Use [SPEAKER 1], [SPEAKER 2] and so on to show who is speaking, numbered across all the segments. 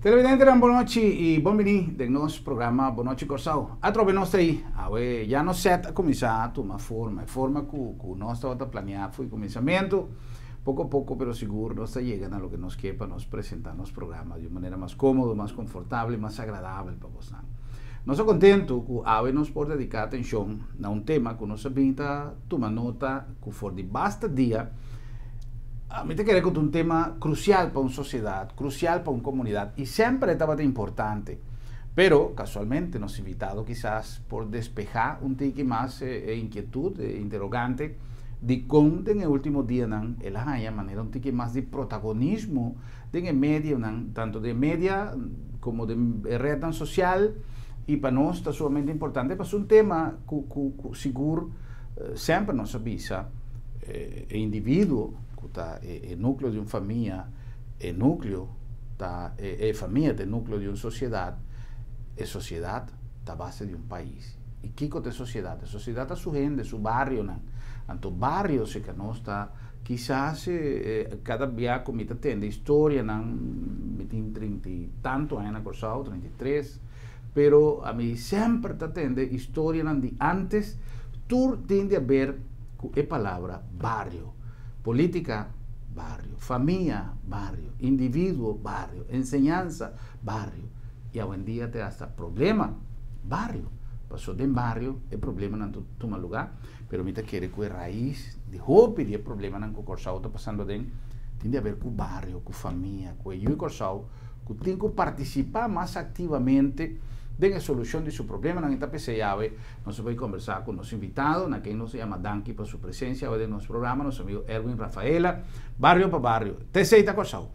[SPEAKER 1] Televidentenan bon nochi y bon bini den nos programa Bon Nochi Corsou. Atrobe nos ta ayi. Awe ya nos set a cuminsa tuma forma, e forma cu cu nos tabata planea fo'i cuminsamento. Poco poco pero sigur nos ta yega na loke nos ke pa nos presenta nos programa di un manera mas comodo, mas confortable y mas agradabel pa bosnan. Nos ta contento cu awe nos por dedica atencion na un tema cu nos a bin ta tuma nota cu for di basta dia mi ta kere cu ta un tema crucial pa un sociedad, crucial pa un comunidad y semper e tabata importante. Pero casualmente nos invitado kisas por despeha un tiki mas e inquietud, e interrogante dicon den e ultimo dianan el a haya manera un tiki mas di protagonismo den e medionan, tanto den media como den e rednan social y pa nos ta sumamente importante pasobra un tema cu cu cu sigur semper nos a bisa e individuo cu ta e nucleo di un famia, e nucleo ta e famia ta e nucleo di un sociedad, e sociedad ta base di un pais. Y kico ta e sociedad? E sociedad ta su hende, su barionan. Anto bario si ca nos ta kisas cada bia cu mi ta tende historianan, mi tin 30 y tanto aña na Corsou, 33, pero ami semper ta tende historianan di antes, tur tin di haber cu e palabra bario. Politica, bario. Famia, bario. Individuo, bario. Enseñansa, bario. Y awendia te hasta problema, bario. Paso den bario e problemanan ta tuma lugar, pero mi ta kere cu e rais di hopi di e problemanan cu Corsou ta pasando aden tin di haber cu bario, cu famia, cu e yu di Corsou cu tin cu participa mas activamente den e solucion di su problemanan. Y ta p'esey awe nos a bay conversa cu nos invitado, na ken nos a yama danki pa su presencia awe den nos programa, nos amigo Erwin Rafaela, Bario pa Bario, t'esey ta Corsou.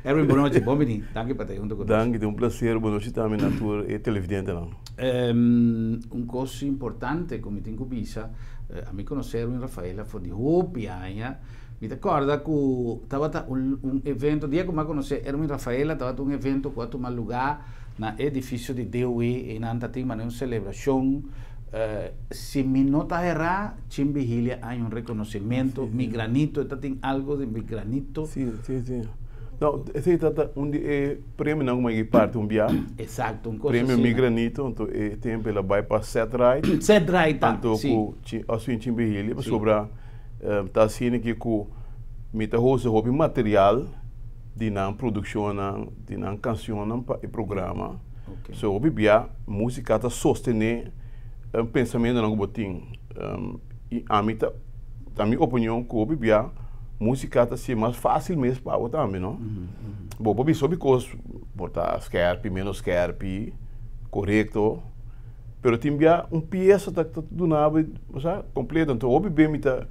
[SPEAKER 1] Erwin, bon nochi, bon bini, danki pa ta hunto cu nos.
[SPEAKER 2] Danki, ta un placer, bon nochi tambe na tur e televidentenan.
[SPEAKER 1] Un cos importante cu mi tin cu bisa, ami conoce Erwin Rafaela for di hopi aña. Mi ta corda cu tabata un evento, dia cu mi a conoce Erwin Rafaela tabata un evento cu a tuma lugar na e edificio di DOE, eynan ta tin manera un celebracion, si mi no ta hera, Chin Vigilia haña un reconocimento, Mi Granito, e ta tin algo di Mi Granito.
[SPEAKER 2] Si, si, si. No, esey ta un di e premionan cu mi a yega parti un bia.
[SPEAKER 1] Exacto, un cosa
[SPEAKER 2] Premio Mi Granito, anto e tempo el a bay pa Set Right.
[SPEAKER 1] Set Right ta,
[SPEAKER 2] si. Anto cu Oswin Chin Vigilia, pasobra. Ta asina ki ku mi ta usa hopi material di nan produkshonnan, di nan kanshonnan pa e programa. So hopi bia músika ta sostené pensamentunan ku bo tin. I ami ta, ta mi opinion ku hopi bia músika ta hasié mas fásil mes pa bo tambe no. Bo por bisa hopi kos por ta skèrpi, ménos skèrpi, korekto. Pero tin bia un piesa ta duna bo, bo sa, completo. Anto hopi be mi ta,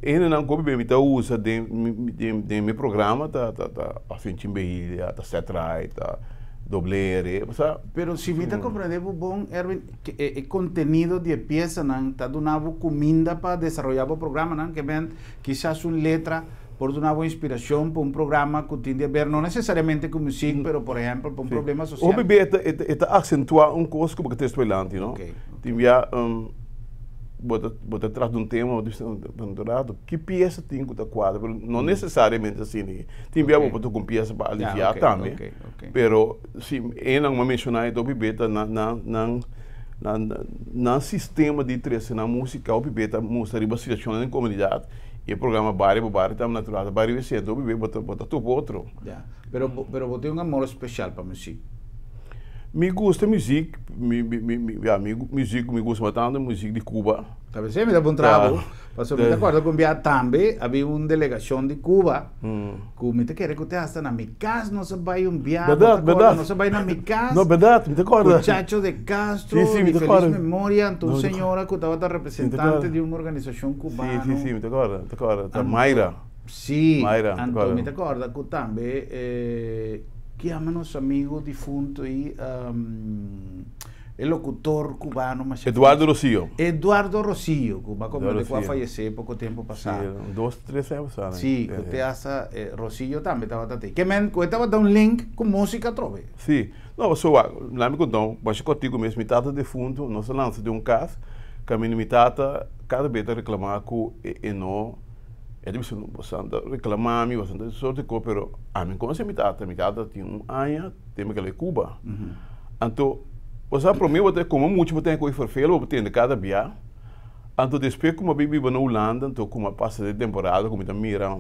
[SPEAKER 2] e hendenan ku hopi be mi ta usa den den den mi programa ta ta ta Austin Chimbehilia, ta Seth Wright, ta Doblere, bo sa.
[SPEAKER 1] Pero si mi ta comprende bo bon, Erwin, e e contenido di e piesanan ta duna bo cuminda pa desaroya bo programanan, ke men kisas un letra por duna bo inspiracion pa un programa cu tin di haber no necesariamente cu muziek, pero por ehempel pa un problema social.
[SPEAKER 2] Hopi bia e ta accentua un cos cu bo ke trece adelante, no? Tin bia bo ta bo ta tras di un tema, bo ta bisa un rato ki pieza tin cu ta cuadra, pero no necesariamente asina. Tin bia bo por toca un pieza pa alivia tambe, pero si enan cu mi a menciona e hopi bia ta nan nan nan sistema di trece nan musica hopi bia ta mustra riba situacionnan den comunidad. E programa Bario pa Bario ta natural ta bai riba e sentro hopi bo ta bo ta topa otro.
[SPEAKER 1] Ya, pero bo pero bo tin un amor special pa muziek?
[SPEAKER 2] Mi gusta muziek, mi mi mi mi ya mi muziek ku mi gusta mas tantu muziek di Cuba.
[SPEAKER 1] Ta b'esei mi ta puntra bo, pasobra mi ta kòrda ku un bia tambe a bin un delegashon di Cuba ku mi ta kere ku te hasta na mi kas nos a bai un bia, bo ta kòrda? Nos a bai na mi kas.
[SPEAKER 2] No, bèrdat, mi ta kòrda.
[SPEAKER 1] Ku Chacho de Castro, di felis memoria, anto un señora ku tabata representante di un organisashon cubano.
[SPEAKER 2] Si, si, si, mi ta kòrda, mi ta kòrda. Ta Mayra.
[SPEAKER 1] Si, anto mi ta kòrda ku tambe ki yama nos amigo difunto ei, e locutor cubano masha
[SPEAKER 2] Eduardo Rosillo.
[SPEAKER 1] Eduardo Rosillo, ku bo a komprende ku a fayesé poko tempu pasá.
[SPEAKER 2] Si, un dos, tres aña pasá.
[SPEAKER 1] Si, ku te hasta Rosillo tambe tabata te. Ke men ku e tabata un link ku músika atrobe.
[SPEAKER 2] Si. No, pasobra wak, laat mi konta un masha kòrtiku mes. Mi tata defuntu, nos a lansa den un kas, kaminda mi tata kada bes ta reklamá ku e no. E ta bisa, boso ta reclama mi, boso ta sorto di pero ami conoce mi tata, mi tata tin un aña, tempo cu el a Cuba. Anto, bo sa prome bo ta como mucho bo tin cu vervelen, bo tende cada bia. Anto despues cu mi a bin biba na Hulanda, anto cu mi a pasa e temporada cu mi ta mira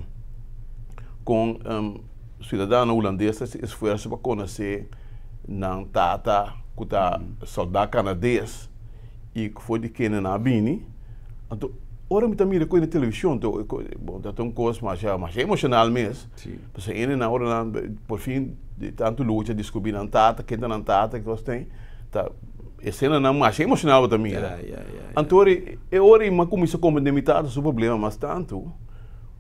[SPEAKER 2] con ciudadano hulandes ta haci esfuerzo pa conoce nan tata cu ta solda Canades y for di kende nan a bini. Anto ora mi ta mira cu na television, bon ta un cos masha masha emocional mes. Pasobra hende nan ora nan por fin di tanto lucha descubri nan tata, ken ta nan tata, ki cos tin, ta escenanan masha emocional bo ta mira. Anto ora e ora mi a cuminsa comprende mi tata su problema mas tanto,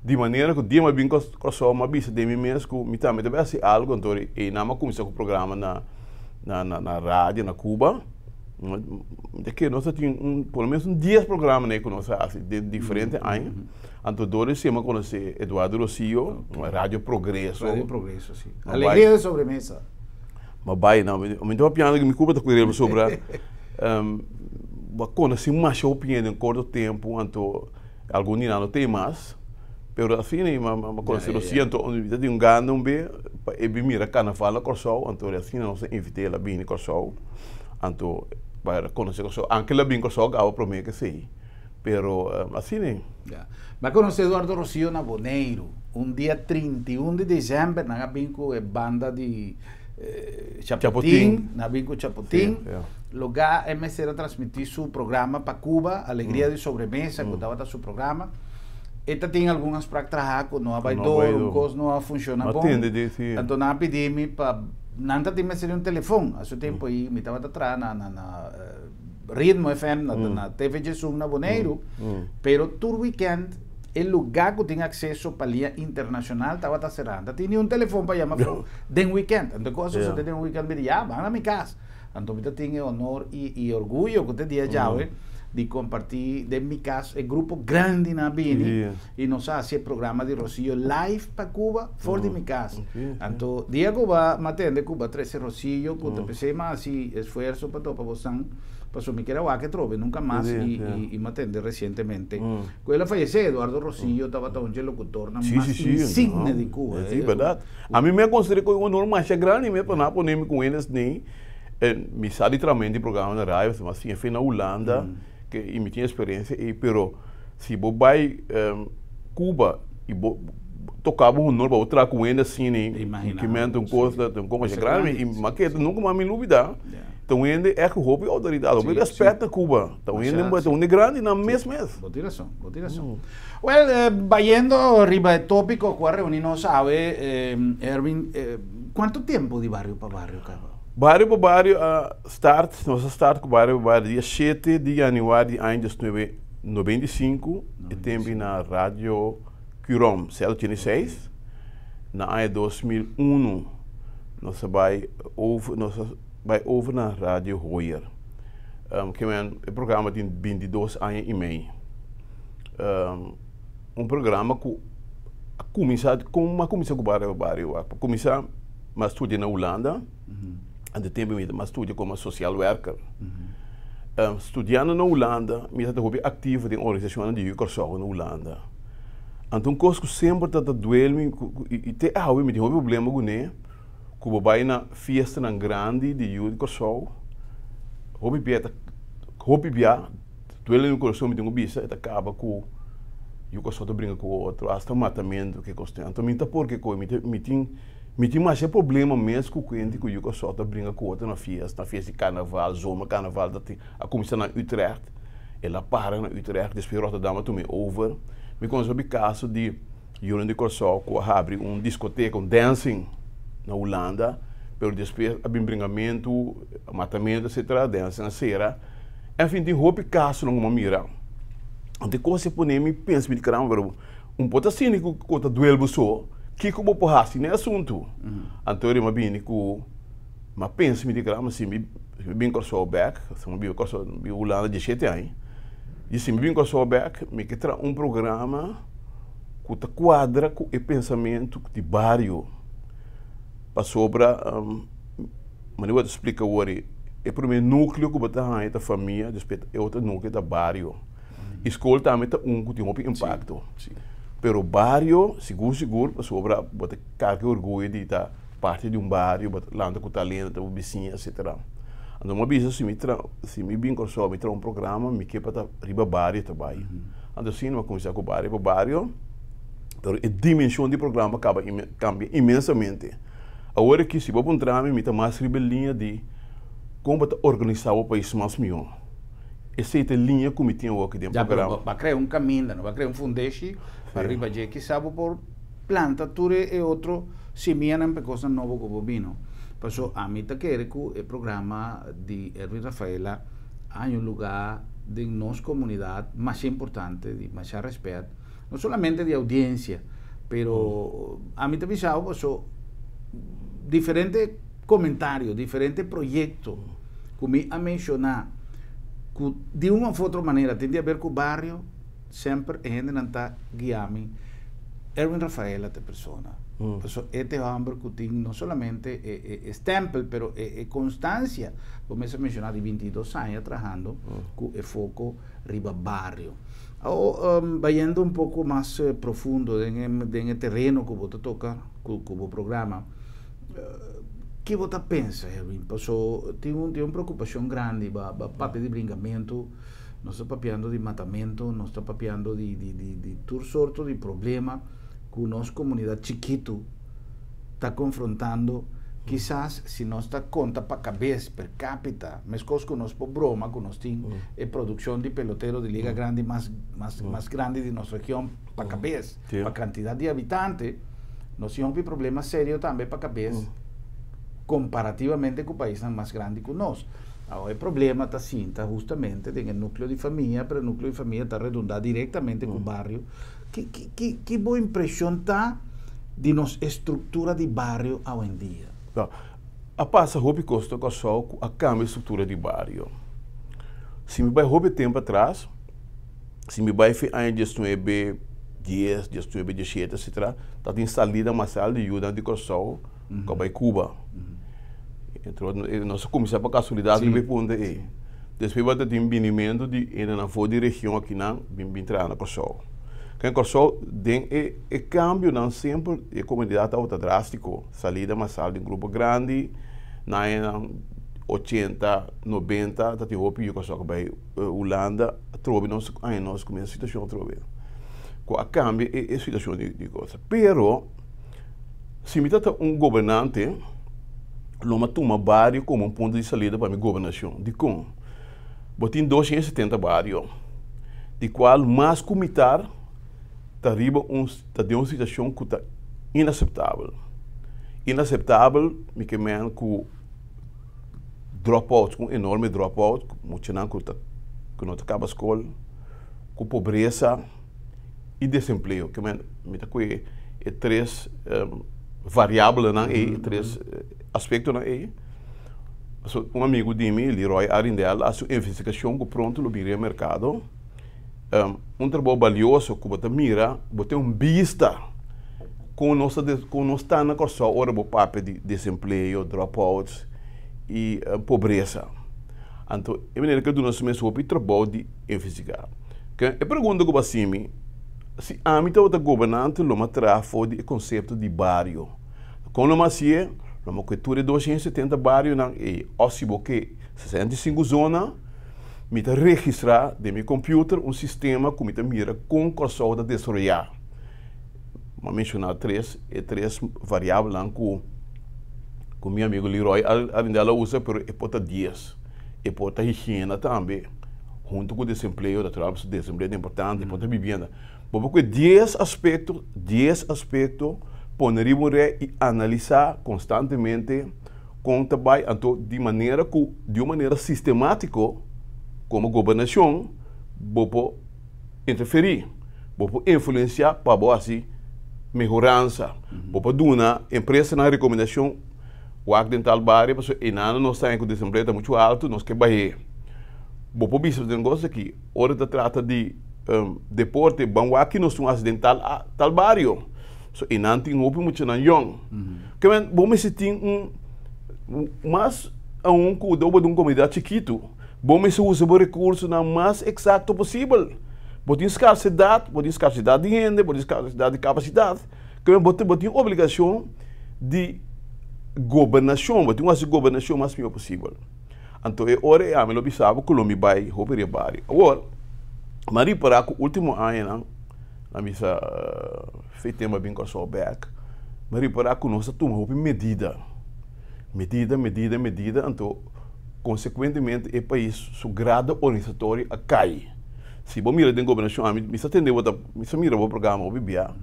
[SPEAKER 2] di manera cu dia mi a bin Corsou mi a bisa den mi mes cu mi tambe ta bay haci algo, anto einan mi a cuminsa cu programa na na radio na Cuba. Mi ta kere nos a tin un por lo menos un dies programa cu nos a haci den diferente aña. Anto dor di esei mi a conoce Eduardo Rosillo, Radio Progreso.
[SPEAKER 1] Radio Progreso, si. Alegria de sobremesa.
[SPEAKER 2] Ma bai, no, mi ta papiando cu mi Cuba ta cuida pasobra bo a conoce masha hopi hende den corto tempo, anto algun di nan no tin mas, pero asina mi a conoce Rosillo, anto mi ta tin un gana un be pa e bin mira carnaval na Corsou, anto asina nos a invita el a bini Corsou, anto pa conoce Corsou, anke el a bin Corsou caba prome cu esey. Pero asina e.
[SPEAKER 1] Ya. Mi a conoce Eduardo Rosillo na Boneiru. Un dia 31 di december nan a bin cu e banda di Chapotin. Nan a bin cu Chapotin.
[SPEAKER 2] Sí, ya.
[SPEAKER 1] Loga e mester a transmiti su programa pa Cuba, Alegria di Sobremesa, cu tabata su programa. E ta tin algun afspraak traha cu no a bay door, un cos no a funciona bon.
[SPEAKER 2] Atende di, si.
[SPEAKER 1] Anto nan a pidi mi pa, nan ta tin mester di un telefon. A su tempo ayi mi tabata traha na, na, na. Ritmo FM na, mm. na TV Jesum na Boneiru, pero tur weekend e lugar ku tin acceso pa lia internacional tabata será. Anta tin ni un telefon pa llama no. den weekend. Anto cosa yeah. sucede den weekend mi di ya, van na mi cas. Anto mi ta tin e honor y, y orgullo ku te dia mm. di compartir den mi cas e grupo grandi na bini yeah. y nos hace programa di Rosillo live pa Cuba for di mi cas. Okay. Anto dia Cuba matende Cuba trece Rosillo ku ta pesey ma haci esfuerzo pa topa bosan paso mi kier a wak atrobe nunca mas y y mi a tende recientemente ku el a fayece. Eduardo Rosillo tabata un dje locutornan mas insigne di Cuba.
[SPEAKER 2] Si berdad. Ami mi a considera ku un honor masha grandi mi pa nan pone mi ku enes nei mi sa di traha di programa na radio ma si na Hulanda ke y mi tin experiencia ey pero si bo bay Cuba y bo toca bo honor pa bo traha cu hende asina y ki mente un cos ta un cos masha grandi y mi a keda nunca mas mi lubida ta un hende echt cu hopi autoridad hopi respet na Cuba ta un hende ta un hende grandi nan mes mes.
[SPEAKER 1] Bo tin razon, bo tin razon. Well, bayendo riba e topico cu a reuni nos awe, Erwin, cuanto tempo di Bario pa Bario caba?
[SPEAKER 2] Bario pa Bario a start, nos a start cu Bario pa Bario dia shete di januari di aña diesnuebe 95 e tempi na Radio Curom 086. Na aña 2001 nos a bai over, nos a bai over na Radio Hoyer. Um, ke men, e programa tin 22 aña i mei. Um, un programa ku a kuminsá, kon a kuminsá ku Bario Bario? A kuminsá, mi a studia na Hulanda. Ante tempo mi a studia komo social werker. Studiando na Hulanda mi tabata hopi aktivo den organisashonnan di Yu Kòrsou na Hulanda. Anto un kos ku semper ta duel mi i te awe mi tin hopi problema kuné, ku bo bai na fiestanan grandi di Yu di Kòrsou, hopi bia ta hopi bia duel mi kurason mi tin ku bisa e ta kaba ku Yu Kòrsou ta bringa ku otro asta matamentu ke kos tin. Anto mi ta por ke kos mi tin. Mi tin masha problema mes ku kende ku yu Kòrsou ta bringa ku otro na fiesta, na fiesta di karnaval, zomer karnaval ta tin a kuminsá na Utrecht, el a para na Utrecht, despues Rotterdam a tuma e over. Mi konosé hopi kaso di yunan di Kòrsou ku a habri un diskoteka, un dancing na Hulanda, pero despues a bin bringamentu, matamentu etcetera, dancing a sera. Enfin tin hopi kasonan ku mi a mira. Anto e kos a pone mi pensa, mi di caramba pero Un por ta sinti ku ku ta duel bo so, kiko bo por hasi na e asuntu? Anto e rima bini ku mi a pensa mi di kla, si mi bin Kòrsou bèk, si mi biba Kòrsou, mi biba Hulanda diesshete aña, i si mi bin Kòrsou bèk mi ke traha un programa ku ta kuadra ku e pensamentu di bario, pasobra manera bo ta splika awor e promé núkleo ku bo ta haña ta famia, despues e otro núkleo ta bario. I skol tambe ta un ku tin hopi impakto. Pero bario, sigur sigur, pasobra bo ta karga e orguyo di ta parti di un bario, bo ta lanta ku talento, ta bo bisiña, etcetera. Anto mi a bisa si mi tra, si mi bin Kòrsou mi traha un programa mi ke pa ta riba bario ta bai. Anto asina mi a kuminsá ku bario pa bario, pero e dimenshon di programa kaba kambia inmensamente. Awor aki si bo puntra mi, mi ta mas riba e liña di kon bo ta organisá bo pais mas mihó. Esei ta e liña ku mi tin awor aki den
[SPEAKER 1] Ya, pero
[SPEAKER 2] programa.
[SPEAKER 1] bo a krea un kaminda, no? Bo a krea un fundeshi pa riba dje kisá bo por planta tur e otro simianan pa e kosnan nobo ku bo bino. Paso ami ta kere ku e programa di Erwin Rafaela a haña un lugá den nos komunidat masha importante, di masha rèspèt, no solamente di oudiensia, pero ami ta bisa bo paso diferente komentario, diferente proyekto ku mi a menshoná ku di un òf otro manera tin di haber ku bario, semper e hendenan ta guia mi, Erwin Rafaela ta e persona. Pasobra e ta e hòmber ku tin no solamente e e stèmpel pero e e konstansia, bo mes a menshoná di 22 aña trahando ku e foko riba bario. Awor bayendo un poko mas profundo den e den e tereno ku bo ta toka ku ku bo programa, ki bo ta pensa Erwin? Paso tin un tin un preokupashon grandi ba ba papia di bringamentu. Nos ta papiando di matamento, nos ta papiando di, di, di, di tur sorto di problema ku nos komunidat chikitu ta konfrontando. Kisas si nos ta konta pa kabes, per capita, meskos ku nos por broma ku nos tin e produkshon di pelotero di liga grandi mas, mas, mas grandi di nos region pa kabes, pa kantidat di habitante, nos tin hopi problema serio tambe pa kabes komparativamente ku paisnan mas grandi ku nos. Awor e problema ta sinta hustamente den e nucleo di famia, pero e nucleo di famia ta redunda directamente cu bario. Ki, ki, ki, ki bo impresion ta di nos estructura di bario awendia?
[SPEAKER 2] No, a pasa hopi cos na Kòrsou cu a cambia e structura di bario. Si mi bai hopi tempo atras, si mi bai fin aña diesnuebe dies, diesnuebe diesiete, etcetera, ta tin salida masal di yunan di Kòrsou cu a bai Cuba. Entro nos a kuminsá pa kasualidat riba e punto ei. Despues bo ta tin binimentu di hendenan for di region akinan bin bin traha na Kòrsou. Ke Kòrsou den e e kambionan semper e komunidat tabata drástiko, salida masal di grupo grandi na añanan ochenta, nobenta ta tin hopi yu Kòrsou ku bai Hulanda atrobe nos aña nos kuminsá situashon atrobe ku a kambia e situashon di kos. Pero. Si mi ta ta un gobernante, lo mi a tuma bario komo un punto di salida pa mi gobernashon. Dikon? Bo tin 270 bario, di kual mas ku mitar ta riba un, ta den un situashon ku ta inaseptabel. Inaseptabel mi ke men ku dropouts, un enorme dropout, muchanan ku ta, ku no ta kaba skol, ku pobresa. i desempleo. Ke men mi ta kohe e tres variablenan ei, e tres aspektonan ei. So un amigu di mi, Leroy Arrindell, a hasi un investigashon ku pronto lo bira e merkado. Un trabou balioso ku bo ta mira, bo tin un bista kon nos ta kon nos ta na Kòrsou ora bo papia di desempleo, dropouts i pobresa. Anto e manera ke duna su mes hopi trabou di investigá. Ke e pregunta ku bo a hasi mi, si ami tabata gobernante lo mi a traha for di e konsepto di bario. Kon lo mi a hasié? Lo mi a kohe tur e 270 barionan ei òf si bo ke 65 zona, mi ta registrá den mi computer un sistema ku mi ta mira kon Kòrsou ta desaroyá. Mi a menshoná tres, e tres variabelnan ku ku mi amigu Leroy Arindel a usa, pero e por ta dies. E por ta higiena tambe. Huntu ku desempleo, natural pasobra desempleo ta importante, por ta bibienda. Bo por kue dies aspekto, dies aspekto, pone riba un rei i analisá konstantemente kon ta bai, anto di manera ku di un manera sistemátiko komo gobernashon bo por interferí, bo por influensiá pa bo hasi mehoransa, bo por duna empresanan rekomendashon wak den tal bario pasobra einan nos ta haña ku desempleo ta muchu altu, nos ke bah'é. Bo por bisa den kos aki, ora ta trata di deporte, ban wak ki nos tin hasi den tal tal bario. So einan tin hopi muchanan yòn. Ke men bo mester tin un mas aun ku bo ta un komunidat chikitu, bo mester usa bo rekursonan mas eksakto posibel. Bo tin skarsedat, bo tin skarsedat di hende, bo tin skarsedat di kapasidat, ke bo bo tin obligashon di gobernashon, bo tin ku hasi gobernashon mas mihó posibel. Anto e ora ei ami lo bisa bo ku lo mi bai hopi riba bario. Awor, mi a ripará ku último añanan, mi a bisa fe tempu a bin Kòrsou bèk, mi a ripará ku nos a tuma hopi medida, medida, medida, medida, anto konsekuentemente e pais su grado organisatorio a kai. Si bo mira den gobernashon, ami mi sa tende bo ta, mi sa mira bo programa hopi bia,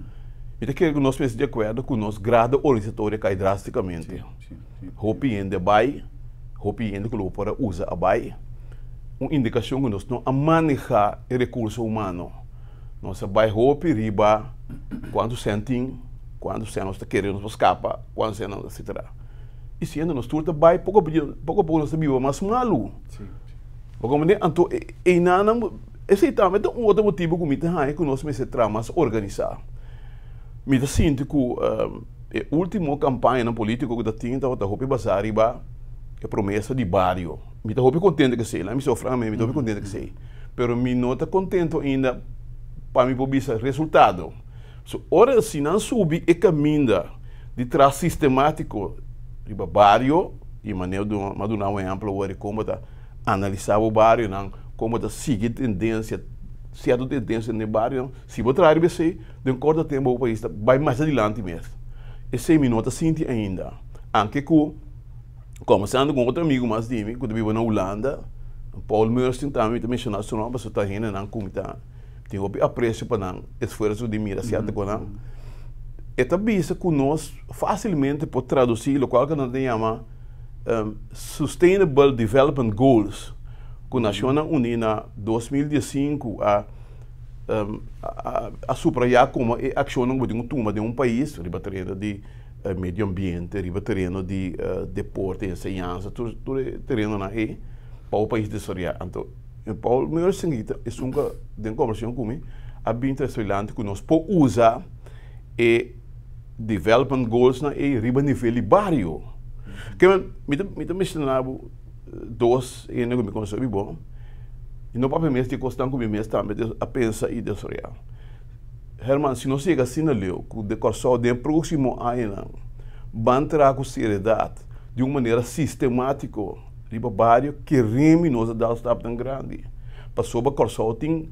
[SPEAKER 2] mi ta kere ku nos mester di akuerdo ku nos grado organisatorio a kai drástikamente. Hopi hende a bai, hopi hende ku lo bo por a usa a bai. Un indikashon ku nos no a manehá e rekurso humano. Nos a bai hopi riba kuantu sèn tin, kuantu sèn nos ta kere nos por skapa, kuantu sèn nos etsetera. I siendo nos tur ta bai poko poko poko nos ta biba mas malu. Bo komprendé? Anto einanan esei tambe ta un otro motibu ku mi ta haña ku nos mester traha mas organisá. Mi ta sinti ku e último kampañanan polítiko ku ta tin tabata hopi basá riba e promesa di bario. Mi ta hopi kontento ku esei, laat mi seo frankamente, mi ta hopi kontento ku esei. Pero mi no ta kontento ainda pa mi por bisa resultado. So ora si nan subi e kaminda di traha sistemátiko riba bario, i manera mi a duna un ehèmpel awor di kon bo ta analisá bo barionan, kon bo ta sigui tendensia, sierto tendensia den e barionan, si bo traha riba esei, Den korto tempu bo pais ta bai mas adilanti mes. Esei mi no ta sinti ainda. Anke ku kombersando ku un otro amigu mas di mi ku ta biba na Hulanda, Paul Meursing tambe mi ta menshoná su nòmber pasobra ta hendenan ku mi ta tin hopi apresio pa nan esfuerso di mira sierto konan. E ta bisa ku nos fásilmente por tradusí lokual ku nan ta yama Sustainable Development Goals ku Nashonnan Uní na 2015 a a subrayá komo e akshonnan ku bo tin ku tuma den un pais riba tereno di medio ambiente, riba tereno di deporte, enseñansa, tur tur e terenonan ei pa bo pais desaroyá. Anto Paul Merson ta esun ku den kombersashon ku mi a bin trese dilanti ku nos por usa e development goalsnan ei riba nivel di bario. Ke mi ta mi ta menshoná bo dos hende ku mi konosé hopi bon. I no papia mes di kosnan ku mi mes tambe a pensa i desaroyá. Herman, si nos yega asina leu ku de Kòrsou den e próksimo añanan ban traha ku seriedat di un manera sistemátiko riba bario, keremi nos a dal stapnan grandi. Pasobra Kòrsou tin,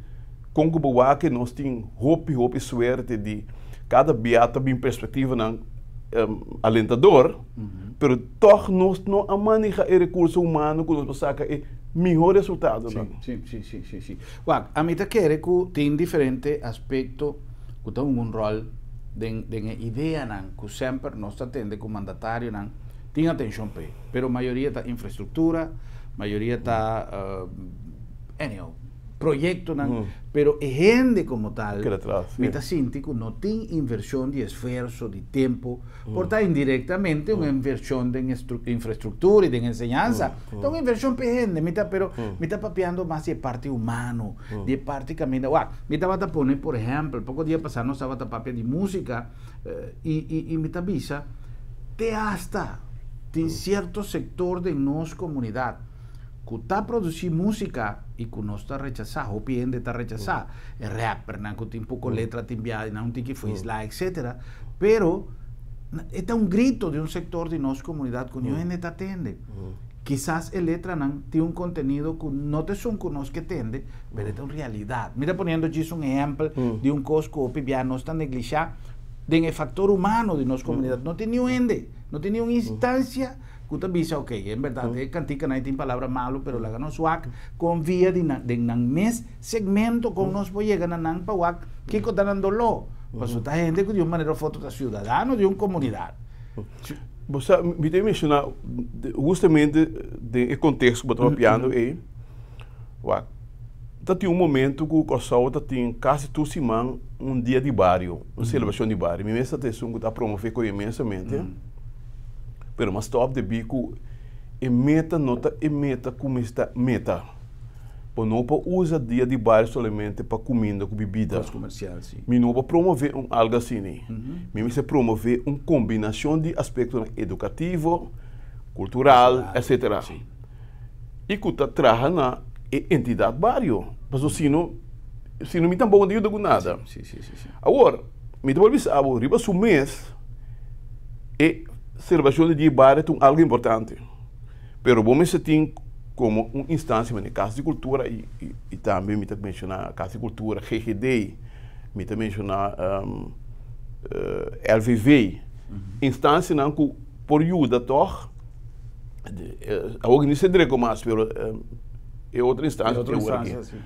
[SPEAKER 2] kon ku bo wak nos tin hopi hopi suerte di kada bia ta bin perspektivanan alentador, pero tòg nos no a maneha e rekurso humano ku nos por saka e mihó resultadonan.
[SPEAKER 1] Sí, sí, sí, sí, sí. Wak, ami ta kere ku tin diferente aspekto ku ta hunga un ròl den den e ideanan ku semper nos ta tende ku mandatarionan tin atenshon p'e, pero mayoria ta infrastruktura, mayoria ta anyhow, proyectonan, pero e hende como tal,
[SPEAKER 2] Keda tras,
[SPEAKER 1] mi
[SPEAKER 2] sí.
[SPEAKER 1] ta sinti cu no tin inversion di esfuerzo, di tempo, por ta indirectamente un inversion den infraestructura y den enseñanza, ta un inversion p'e hende, mi ta, pero mi ta papiando mas di e parti humano, di e parti caminda, wak, mi tabata pone por ehempel, poco dia pasa nos tabata papia di musica, y, y, y mi ta bisa, te hasta tin cierto sector den nos comunidad, ku ta produsí músika i ku nos ta rechasá, hopi hende ta rechasá, e rappernan ku tin poko letra tin biaha di nan un tiki fuisla etcetera, pero e ta un grito di un sektor di nos komunidat ku niun hende ta tende. Kisas e letranan tin un kontenido ku no ta esun ku nos ke tende, pero e ta un realidat. Mi ta poniendo djis un ehèmpel di un kos ku hopi biaha nos ta neglishá den e faktor humano di nos komunidat. No tin niun hende, no tin niun instansia Ku ta bisa, ok, en bèrdat e kantikanan ei tin palabra malu, pero laga nos wak kon via di nan, den nan mes segmento kon nos por yega na nan pa wak kiko ta nan doló. Pasobra ta hende ku di un manera òf otro ta siudadano di un komunidat.
[SPEAKER 2] Bo sa, mi ta menshoná hustamente den e konteksto ku bo ta papiando ei, wak, ta tin un momento ku Kòrsou ta tin kasi tur siman un dia di bario, un selebrashon di bario. Mi mes ta esun ku ta promové ku inmensamente. Pero mas stop debí ku e meta no ta e meta ku mester ta meta. Bo no por usa dia di bario solamente pa kuminda ku bibida.
[SPEAKER 1] Kos komersial, si.
[SPEAKER 2] Mi no por promové un algu asina. Mi mester promové un kombinashon di aspektonan edukativo, kultural, etsetera. I ku ta traha na e entidat bario. Pasobra si no. Si no mi tampoco no ta yuda cu nada. Awor, mi ta por bisa bo, riba su mes, e celebracion di Dia di Bario ta un algo importante. Pero bo mester tin como un instancia manera Casa di Cultura y y tambe mi ta menciona Casa di Cultura, GGD, mi ta menciona LVV, instancianan cu por yuda toch, awor ni Cedreco mas, pero e otro instancia
[SPEAKER 1] E otro instancia, si.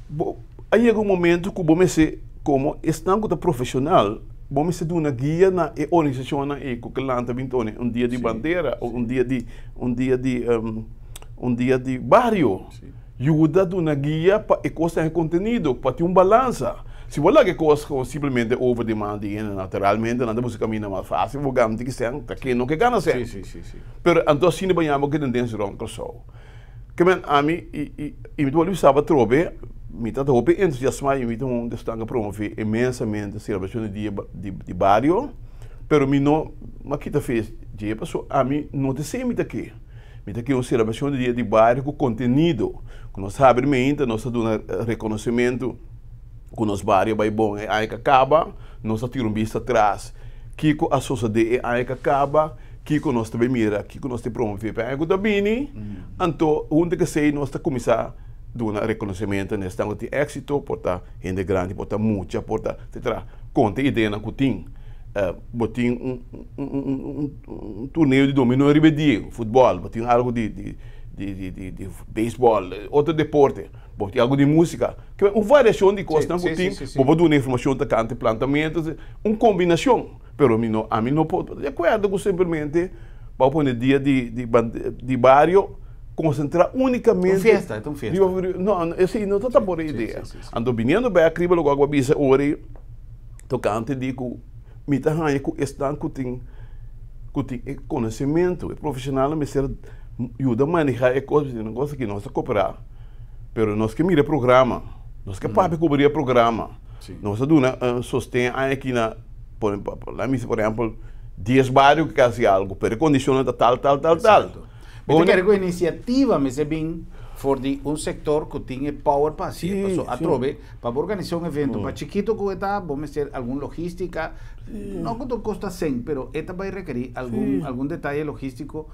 [SPEAKER 2] Bo a yega un momento ku bo mester komo esnan ku ta profeshonal bo mester duna guia na e organisashonnan ei ku ke lanta bin tone un dia di bandera o un dia di un dia di un dia di bario. Yuda duna guia pa e kos tenga kontenido, pa tin un balansa. Si bo laga e kos komo simplemente over di man di hende naturalmente nan ta buska kaminda mas fásil bo gana tin ki sèn ta ken no ke gana sèn. Pero anto asina bo yama ku e tendensia rònt Kòrsou. Ke men ami i i i mi ta wòrdu bisa atrobe, mi ta hopi entusiasmá i mi ta un esnan ku promové inmensamente selebrashon di dia di di bario, pero mi no a kita fe dje pasobra ami no ta esei mi ta ke. Mi ta ke un selebrashon di dia di bario ku kontenido, ku nos habri meinta nos ta duna rekonosementu ku nos bario bai bon e aña ku a kaba, nos ta tira un bista atras kiko a sosodé e aña ku a kaba, Kiko nos ta bay mira, kiko nos ta promove pa aña ku ta bini, anto hunto ku esei nos ta kuminsá duna rekonosementu na esnan ku tin éksito, por ta hende grandi, por ta mucha, por ta etcetera. Konta e ideanan ku tin. Bo tin un un torneo di dominó riba e dia, futbòl, bo tin algu di di di di di beisbòl, otro deporte, bo tin algu di músika. Un variashon di kosnan ku tin, bo por duna informashon tokante plantamentu, un kombinashon. Pero mi no, ami no por di akuerdo ku simplemente bo a pone dia di di di bario konsentrá únikamente.
[SPEAKER 1] Un fiesta, e ta un fiesta.
[SPEAKER 2] No, esei no ta tan bon idea. Anto biniendo bèk riba loke bo a bisa ora tokante di ku mi ta haña ku esnan ku tin ku tin e konosementu, e profeshonalnan mester yuda manehá e kos, pasobra e kos aki nos ta koperá, pero nos ke mira e programa, nos ke papia ku bo riba e programa, nos ta duna sosten aki na. Por la misa por ehempel 10 bario que casi algo, pero e condicionnan ta tal, tal, tal, tal.
[SPEAKER 1] Exacto. Mi ta kere ku inisiativa mester bin for di un sektor ku tin e power pa hasié.
[SPEAKER 2] Sí,
[SPEAKER 1] Paso
[SPEAKER 2] sí.
[SPEAKER 1] atrobe pa bo organisá un evento, pa chikito ku e ta, bo mester algun logístika, no ku ta kosta sèn, pero e ta bai rekerí algun algun detaye logístiko,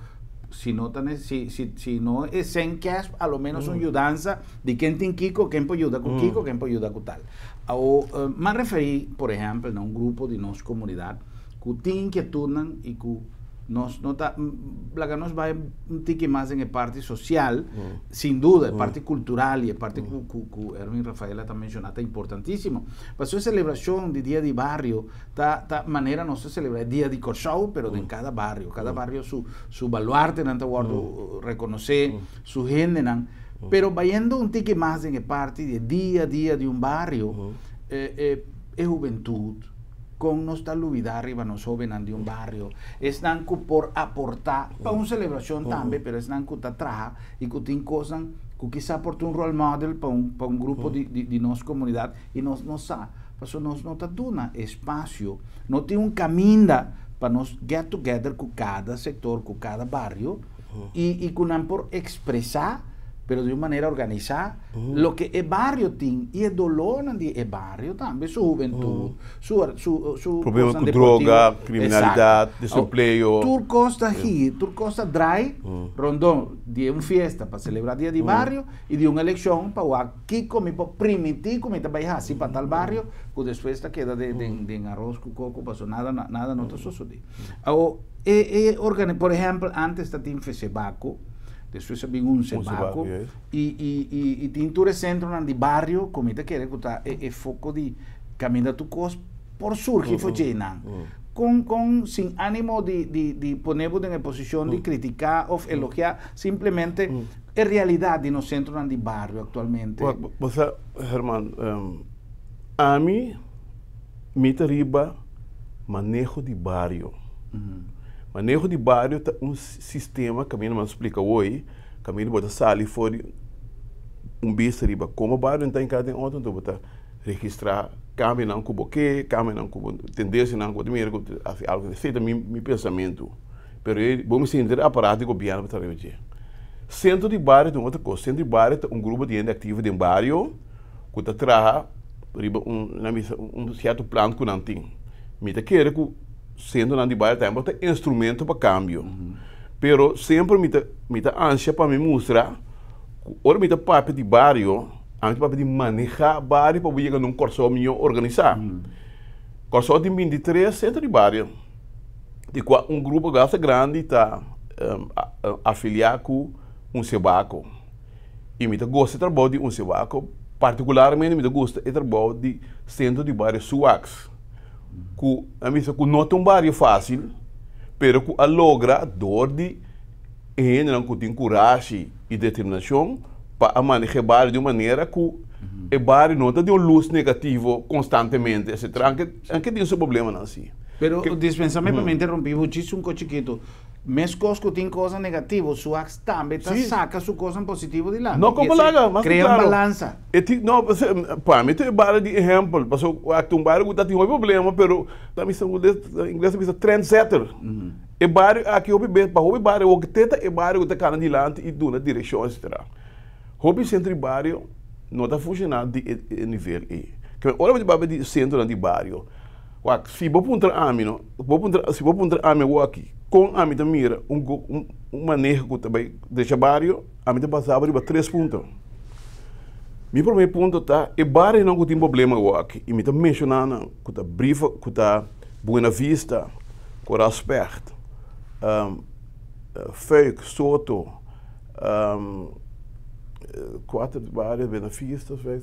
[SPEAKER 1] si no ta ne si si si no e sèn kèsh, a lo ménos un yudansa di ken tin kiko, ken por yuda ku kiko, ken por yuda ku tal. Awor, m'a referí, por ehèmpel, na un grupo di nos komunidat ku tin inkietudnan i ku nos no ta laga nos bai un tiki mas den e parti sosial, sin duda e parti kultural i e parti ku ku ku Erwin Rafaela ta menshoná ta importantísimo. Pasobra e selebrashon di Dia di Bario ta ta manera nos ta selebrá e Dia di Kòrsou, pero den kada bario. Kada bario su su baluartenan ta wòrdu rekonosé, su hendenan. Pero bayendo un tiki mas den e parti di e dia a dia di un bario, e e hubentut, kon nos ta lubida riba nos hobennan di un bario, esnan ku por aporta pa un selebrashon tambe, pero esnan ku ta traha i ku tin kosnan ku kisa por ta un role model pa un pa un grupo di di di nos komunidat i nos no sa, pasobra nos no ta duna espasio, no tin un kaminda pa nos get together ku kada sektor, ku kada bario. I i ku nan por ekspresá, pero di un manera organisá, loke e bario tin i e dolónan di e bario tambe, su hubentut, su su su
[SPEAKER 2] Problema
[SPEAKER 1] kosnan
[SPEAKER 2] ku
[SPEAKER 1] deportivo.
[SPEAKER 2] droga, kriminalidat,
[SPEAKER 1] Eksakto.
[SPEAKER 2] desempleo.
[SPEAKER 1] Tur kos ta hir, tur kos ta drai rondó di un fiesta pa selebrá dia di bario i di un elekshon pa wak kiko mi por primintí ku mi ta bai hasi pa tal bario ku despues ta keda den den den aros ku koko pasobra nada nada no ta sosodé. Awor, E e organi por ehempel antes ta tin Fesebaco, despues a bin un Sebaco y y y y tin tur e centronan di bario cu mi ta kere cu ta e e foco di caminda tur cos por surgi for djenan. Con con sin animo di di di pone bo den e posicion di critica of elogia, simplemente e realidad di nos centronan di bario actualmente.
[SPEAKER 2] Bo sa Herman, ami mi ta riba maneho di bario. Maneho di bario ta un sistema kaminda mi a splika hoy, kaminda bo ta sali for di un bista riba komo bario ta hinká den otro, anto bo ta registrá kambionan ku bo ke, kambionan ku bo, tendensianan ku bo ta mira ku ta hasi algu. Esei ta mi pensamentu. Pero e bo mester henter e aparato di gobièrnu pa ta riba dje. Sentro di bario ta un otro kos. Sentro di bario ta un grupo di hende aktivo den bario. ku ta traha riba un, nan bisa, un sierto plan ku nan tin. Mi ta kere ku sentronan di bario tambe por ta instrumento pa kambio. Pero semper mi ta mi ta ansia pa mi mustra ku ora mi ta papia di bario, ami ta papia di manehá bario pa bo yega na un Kòrsou mihó organisá. Kòrsou tin 23 sentro di bario, di kua un grupo basta grandi ta afiliá ku Unsebako. I mi ta gosta e trabou di Unsebako, partikularmente mi ta gusta e trabou di sentro di bario Suaks, ku a bisa ku no ta un bario fásil, pero ku a logra dor di e hendenan ku tin kurashi i determinashon pa a maneha e bario di un manera ku e bario no ta di un lus negativo konstantemente, etcetera, anke anke tin su problemanan si.
[SPEAKER 1] Pero dispensame pa mi interrumpí bo djis un ko chikitu. Meskos ku tin kosnan negativo, Suaks tambe ta saka su kosnan positivo dilanti.
[SPEAKER 2] No komo laga, mas ku
[SPEAKER 1] Krea un
[SPEAKER 2] klaro.
[SPEAKER 1] balansa.
[SPEAKER 2] E tin, no, pa mi ta e bario di ehèmpel, pasobra wak ta un bario ku ta tin hopi problema, pero ta bisa ingles ta bisa trendsetter. E bario aki hopi bes, pa hopi bario wak te ta e bario ku ta kana dilanti i duna direkshon etcetera. Hopi sentro di bario no ta funshoná di e nivel ei. Ora bo ta papia di sentronan di bario, wak si bo puntra ami no, Bo puntra, si bo puntra ami awor aki, kon ami ta mira un un maneho ku ta bai drecha bario, ami ta basá riba tres punto. Mi promé punto ta e barionan ku tin problema awor aki, i mi ta menshoná nan ku ta Briva, ku ta Buena Vista, Koraal Specht, Fuik, Soto, kuater bario, Buena Vista, Fuik,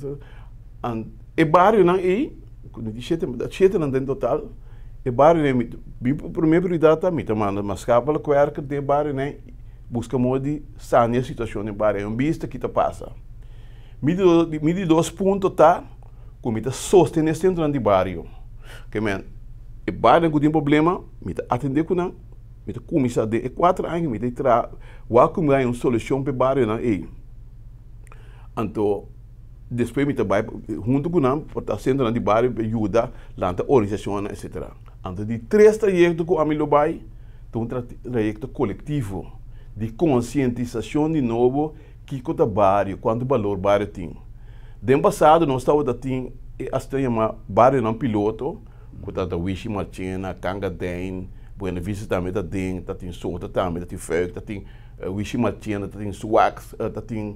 [SPEAKER 2] e barionan ei, ku di shete, shete nan den total. E barionan mi mi prome prioridat ta mi ta manda maatschappelijk werker den e barionan buska modo di sania e situacion den bario un bista ki ta pasa. Mi di mi di dos punto ta ku mi ta sostene centronan di bario ke men e barionan ku tin problema mi ta atende ku nan mi ta kuminsa den e kuater aña mi ta traha wak ku mi haña un solucion pa e barionan ei anto. Despues mi ta bai huntu ku nan pa ta sentronan di bario pa yuda lanta organisashonnan etsetera. Anto di tres trayekto ku ami lo bai ta un trayekto kolektivo di konsientisashon di nobo kiko ta bario, kuantu balor bario tin. Den pasado nos tabata tin e asina yama barionan piloto ku tabata Wishi Marchena, Kangadein, Buena Vista tambe ta den, ta tin Sota tambe, ta tin Fuik, ta tin Wishi Marchena, ta tin Suaks, ta tin.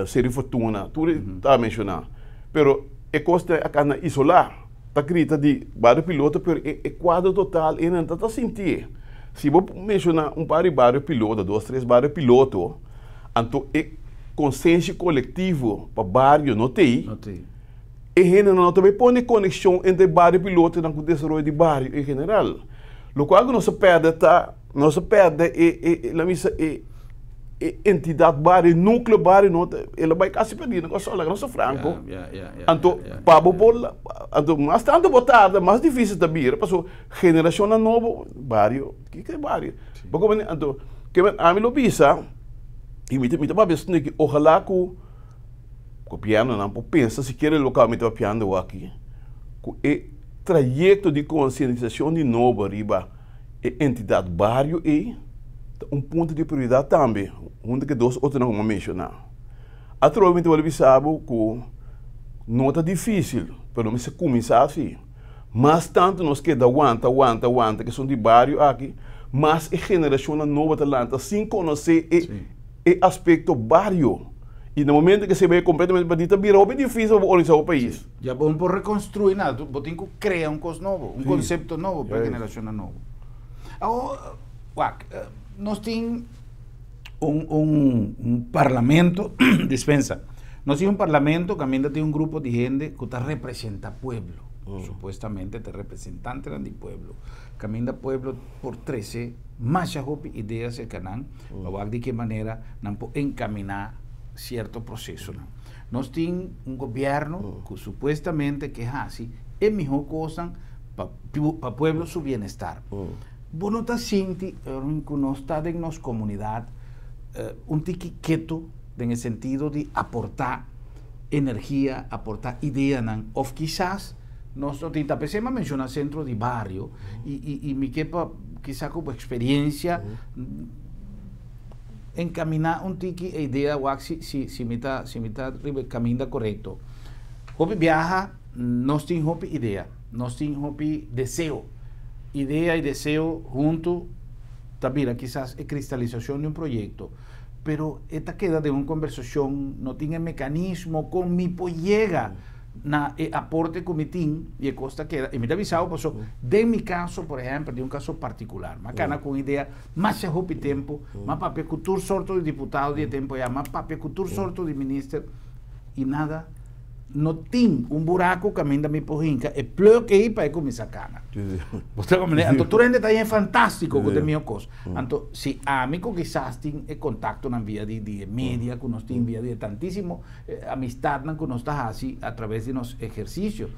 [SPEAKER 2] Seri Fortuna, tur e ta menshoná. Pero e kos ta a kana isolá, ta grita di bario piloto, pero e kuadro total e nan ta ta sintié. Si bo menshoná un par di bario piloto, dos, tres bario piloto, anto e konsenshi kolektivo pa bario no t'ei, e hendenan no ta bai pone konekshon entre bario pilotonan ku desaroyo di bario en general. Lokual ku nos a pèrdè ta, nos a pèrdè e, laga mi bisa, e. E entidat bario, e núkleo bario no ta, el a bai kasi perdí na Kòrsou, laga nos ta franko. Anto pa bo por, anto mas tantu bo tarda, mas difísil ta bira, pasobra generashonnan nobo, bario, kiko e bario? Bo komprende? Anto, ke men ami lo bisa, i mi ta mi ta papia esaki ki ohalá ku gobièrnunan por pensa sikiera loke mi ta papiando aki, ku e trayekto di konsientisashon di nobo riba E entidat bario ei ta un punto di prioridat tambe, hunto ku e dos otronan ku mi a menshoná. Atrobe mi ta wòrdu bisa bo ku no ta difísil, pero no mester kuminsá así. Mas tantu nos keda wanta, wanta, wanta ku esun di bario aki, mas e generashonnan nobo ta lanta sin konosé e e aspekto bario. I na momento ku esei bai kompletamente pèrdí ta bira hopi difísil pa bo organisá bo pais.
[SPEAKER 1] Ya bo no por rekonstruí nada, bo tin ku krea un kos nobo, un konsepto nobo pa e generashonnan nobo. Awor, wak, nos tin un un un parlamento, dispensa, nos tin un parlamento kaminda tin un grupo di hende ku ta representá pueblo, supuestamente ta representantenan di pueblo, kaminda pueblo por trese masha hopi idea aserka nan, pa wak di ke manera nan por enkaminá sierto prosesonan. Nos tin un gobierno cu supuestamente ke haci e miho cosnan pa pa pueblo su bienestar. Bo no ta sinti, Erwin, cu nos ta den nos comunidad un tiki keto den e sentido di aporta energia, aporta ideanan of kisas nos no tin? Ta pesey mi a menciona centro di bario y y mi ke pa kisa cu bo experiencia Encaminá un tiki e idea wak si si si mi ta si mi ta riba e caminda corecto. Hopi biaha, nos tin hopi idea, nos tin hopi deseo. Idea i deseo huntu ta bira kisas e kristalisashon di un proyekto, pero e ta keda den un kombersashon, no tin e mekanismo kon mi por yega na e aporte ku mi tin i e kos ta keda. I mi ta bisa bo paso den mi kaso, por ehèmpel, den un kaso partikular, mi a kana ku un idea masha hopi tempu, mi a papia ku tur sorto di diputado di e tempu ayá, mi a papia ku tur sorto di minister i nada. No tin un buraco caminda mi por hinca e plug ey pa e cuminsa cana. Bo ta comprende? Anto tur hende ta yen fantastico cu ta e miho cos. Anto si ami cu kisas tin e contactonan via di di e media cu nos tin via di e tantisimo amistadnan cu nos ta haci a traves di nos ehercicio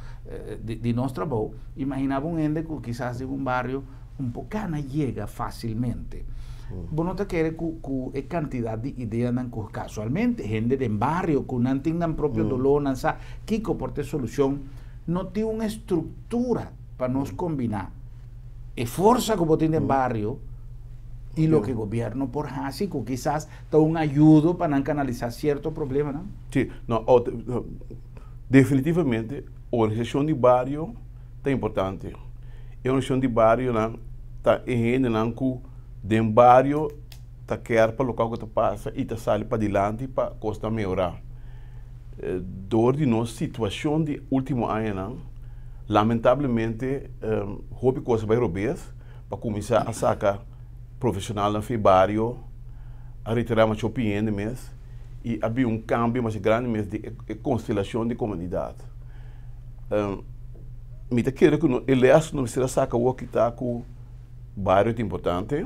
[SPEAKER 1] di di nos trabou, imagina bo un hende cu kisas den un bario un por cana yega facilmente. Bo no ta kere cu cu e cantidad di ideanan cu casualmente hende den bario cu nan tin nan propio dolor, nan sa kico por ta e solucion, no tin un estructura pa nos combina e forsa cu bo tin den bario y loke gobierno por haci cu kisas ta un ayudo pa nan canalisa cierto problemanan?
[SPEAKER 2] Si, no, definitivamente organisacion di bario ta importante. E organisacion di barionan ta e hendenan cu den bario ta kier pa loke ku ta pasa i ta sali padilanti pa kosnan mehorá. Dor di nos situashon di último añanan, lamentablemente hopi kos a bai robes. Pa kuminsá a saka profeshonalnan for e bario, a retirá masha hopi hende mes i a bin un kambio masha grandi mes di e konstelashon di komunidat. Mi ta kere ku e lès ku nos mester a saka awor ki ta ku bario ta importante,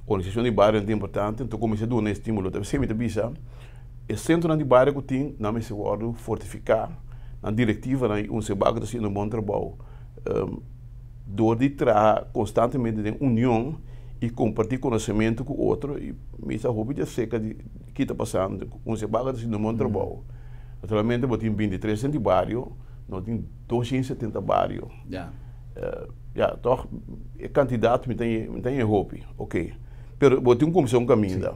[SPEAKER 2] organisashon di bario ta importante, anto kuminsá duna estímulo. Ta p'esei mi ta bisa e sentronan di bario ku tin nan mester wòrdu fortifiká, nan direktivanan i un sebaku ta hasiendo un bon trabou dor di traha konstantemente den union i kompartí konosementu ku otro i mi sa hopi di aserka di ki ta pasando, un sebaku ta hasiendo un bon trabou. Naturalmente bo tin 23 sentro di bario, no tin 270 bario. Ya, tòg e kantidat mi ta mi ta ñe hopi, oke. Pero bo tin ku kuminsá un kaminda.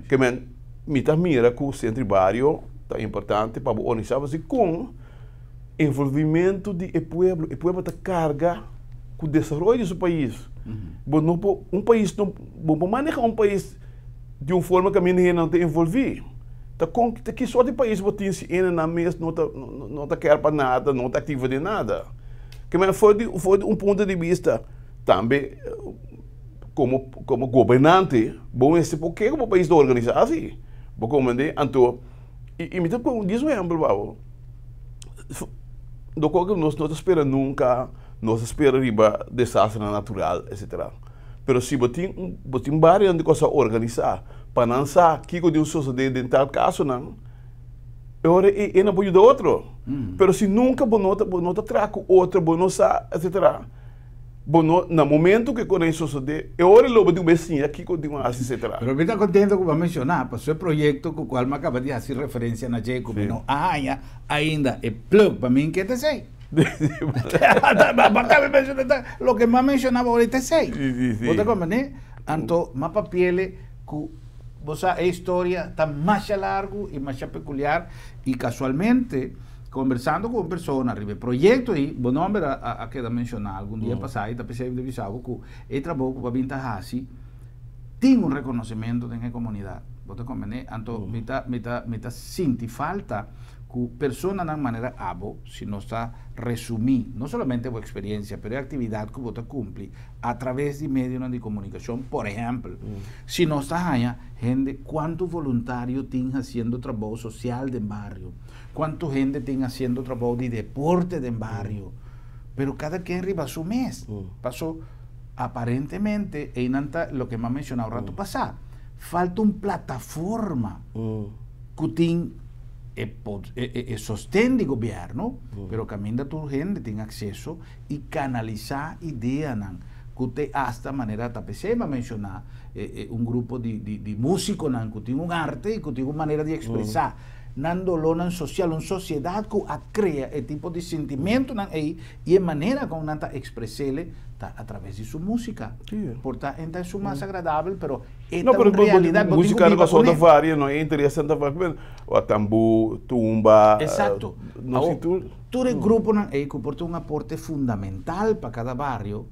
[SPEAKER 2] Ke men mi ta mira ku sentro di bario ta importante pa bo organisá pasobra kon envolvimentu di e pueblo, e pueblo ta karga ku desaroyo di su pais. Bo no por un pais no bo por maneha un pais di un forma kaminda hende no ta envolví. Ta kon ta ki sort di pais bo tin si hendenan mes no ta no ta kèr pa nada, no ta aktivo den nada. Ke men for di for di un punto di bista tambe komo komo gobernante bo mester por ke ku bo pais ta organisá asi. Bo komprendé? Anto i mi ta pon dies un ehèmpel pa bo. Loke ku nos no ta spera nunka, nos ta spera riba desasternan natural etcetera. Pero si bo tin un bo tin barionan di kos a organisá pa nan sa kiko di un sosodé den tal kasonan, e ora ei e nan por yuda otro. Pero si nunka bo no ta bo no ta traha ku otro, bo no sa etcetera, bo no na momento ku e kos ei sosodé e ora ei lo bo tin ku bai siña kiko di un hasi etcetera.
[SPEAKER 1] Pero mi ta kontento ku bo a menshoná pasobra e proyekto ku kual mi a kaba di hasi referensia na dje ku mi no a haña ainda e plug pa mi ke ta esei. Loke m'a menshoná bo ahorita esei. Bo ta komprendé? Anto m'a papiele ku bo sa e historia ta masha largu i masha pekuliar i kasualmente kombersando ku un persona riba e proyekto ei, bo nòmber a keda menshoná algun dia pasá i ta p'esei mi ta bisa bo ku e trabou ku bo a bin ta hasi tin un rekonosementu den e komunidat. Bo ta komprendé? Anto mi ta mi ta mi ta sinti falta ku personanan manera abo, si nos ta resumí no solamente bo eksperiencia, pero e aktividat ku bo ta kumpli atraves di medionan di komunikashon, por ehèmpel, si nos ta haña hende kuantu voluntario tin hasiendo trabou sosial den bario, kuantu hende tin hasiendo trabou di deporte den bario, pero kada ken riba su mes, paso aparentemente einan ta loke mi a menshoná un ratu pasá, falta un plataforma ku tin e sosten di gobierno, pero caminda tur hende tin acceso y canalisa ideanan cu te hasta manera ta pesey m'a menciona un grupo di musiconan cu tin un arte y cu tin un manera di expresa. Nan dolónan sosial, un sosiedat ku a krea e tipo di sintimentunan ei i e manera kon nan ta ekspres'é ta a traves di su músika. Por ta e ta esun mas agradabel, pero e ta un realidat, bo tin ku biba kuné.
[SPEAKER 2] Músika ta varia, no? E interesnan ta varia, o tambú, tumba.
[SPEAKER 1] Eksakto. Awor, tur e gruponan ei ku por ta un aporte fundamental pa kada bario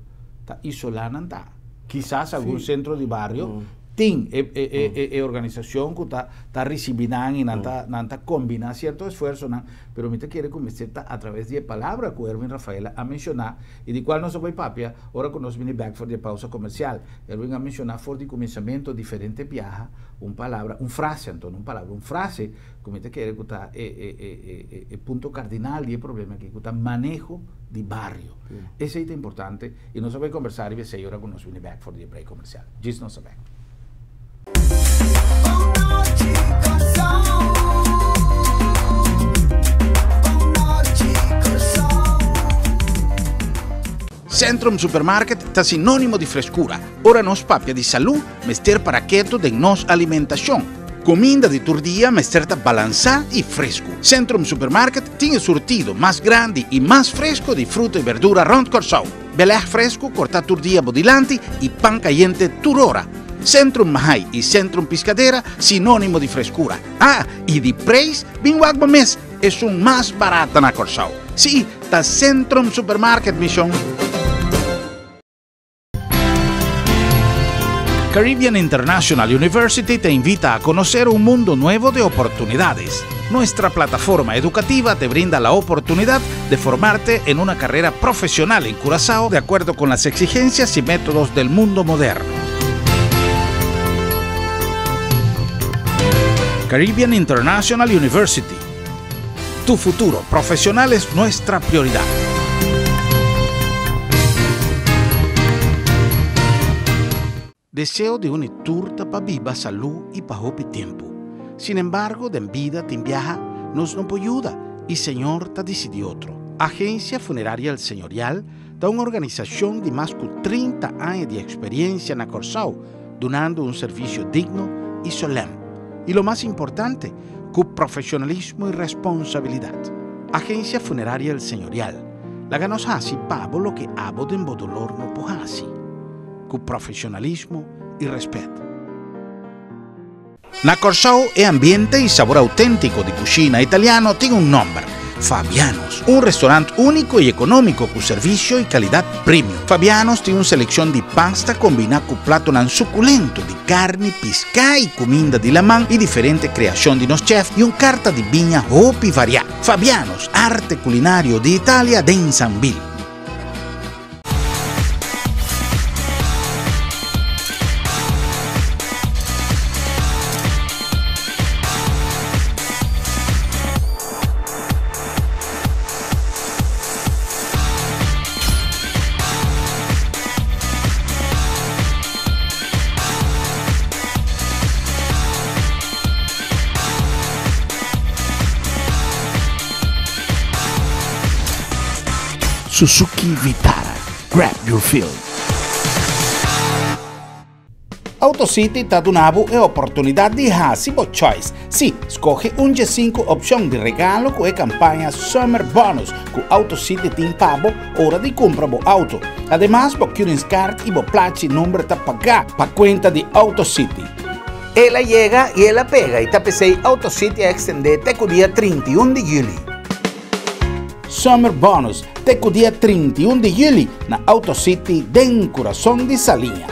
[SPEAKER 1] ta isolá nan ta. Kisas algun sentro di bario Tin e e e organisashon ku ta ta risibí nan i nan ta nan ta kombiná sierto esfuersonan, pero mi ta kere ku mester ta atraves di e palabra ku Erwin Rafaela a menshoná i di kual nos a bai papia ora ku nos bini bèk for di e pausa komersial. Erwin a menshoná for di kuminsamentu diferente biaha un palabra, un frase anto, no un palabra, un frase ku mi ta kere ku ta e e e e e punto kardinal di e problema aki ku ta maneho di bario. Esei ta importante i nos a bai kombersá riba esei ora ku nos bini bèk for di e break komersial. Djis nos a bèk. Centrum Supermarket ta sinónimo di freskura. Ora nos papia di salú, mester para ketu den nos alimentashon. Kuminda di tur dia mester ta balansá i fresku. Centrum Supermarket tin e surtido mas grandi i mas fresku di fruta i berdura rònt Kòrsou. Belèg fresku kortá tur dia bo dilanti i pan kayente tur ora. Centrum Mahai i Centrum Piscadera sinónimo di freskura. Ah, i di preis, bin wak bo mes, esun mas barata na Kòrsou. Sí, ta Centrum Supermarket, mi shon. Caribbean International University te invita a conocer un mundo nuevo de oportunidades. Nuestra plataforma educativa te brinda la oportunidad de formarte en una carrera profesional en Curazao de acuerdo con las exigencias y métodos del mundo moderno. Caribbean International University. Tu futuro profesional es nuestra prioridad. Deseo di un i tur ta pa biba salú i pa hopi tempu. Sin embargo, den bida tin biaha nos no por yuda i Señor ta disidí otro. Agencia Funeraria El Señorial ta un organisashon di mas ku 30 aña di eksperiencia na Kòrsou, dunando un servisio digno i solèm. I lo mas importante, ku profesionalismo i responsabilidat. Agencia Funeraria El Señorial, laga nos hasi pa bo loke abo den bo dolor no por hasi. Ku profesionalismo i respet. Na Kòrsou e ambiente i sabor auténtiko di kushina italiano tin un nòmber, Fabiano's. Un restorant úniko i ekonómiko ku servisio i kalidat premium. Fabiano's tin un selekshon di pasta kombiná ku platonan sukulento di karni, piská i kuminda di laman i diferente kreashon di nos chèf i un karta di biña hopi variá. Fabiano's, arte kulinario di Italia den Sambil. Suzuki Vitara, grab your feel. Auto City ta duna bo e oportunidat di hasi bo choice. Sí, skohe un dje sinku opshon di regalo ku e kampaña Summer Bonus ku Auto City tin pa bo ora di kumpra bo auto. Ademas, bo Keuringscard i bo plachi number ta pagá pa kuenta di Auto City. El a yega i el a pega i ta p'esei Auto City a ekstendé te ku dia 31 di yüli. Summer Bonus te ku dia 31 di yüli na Auto City den kurason di Saliña.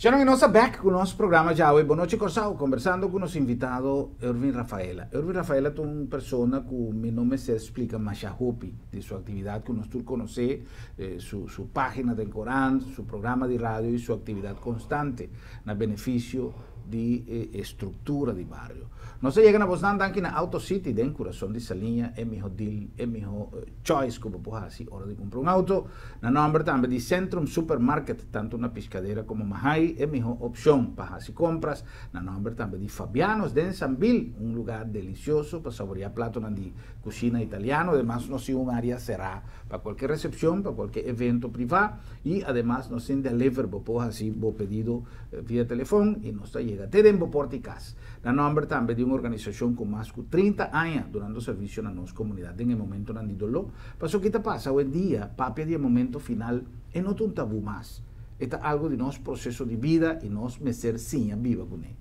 [SPEAKER 1] Sharon y nos a bek ku nos programa djawe Bon Nochi Kòrsou kombersando ku nos invitado Erwin Rafaela. Erwin Rafaela ta un persona ku mi no mester splika masha hopi di su aktividat ku nos tur konosé, su su página den korant, su programa di radio y su aktividat konstante na benefisio di e struktura di bario. Nos a yega na bosnan danki na Auto City den kurason di Saliña, e miho deal, e miho choice ku bo por hasi ora di kumpra un auto. Na nòmber tambe di Centrum Supermarket, tantu na Piscadera komo Mahaai, e miho opshon pa hasi kompras. Na nòmber tambe di Fabiano's den Sambil, un lugá delisioso pa saboriá platonan di kushina italiano. Ademas nos tin un área será pa kualke resepshon, pa kualke evento privá i ademas nos tin deliver, bo por hasi bo pedido via telefon i nos ta yega te den bo porta i kas. Na nòmber tambe di un organisashon ku mas ku 30 aña dunando servisio na nos komunidat den e momentonan di doló. Paso ki ta pasa awendia, papia di e momento final e no ta un tabú mas. E ta algu di nos proseso di bida i nos mester siña biba kuné.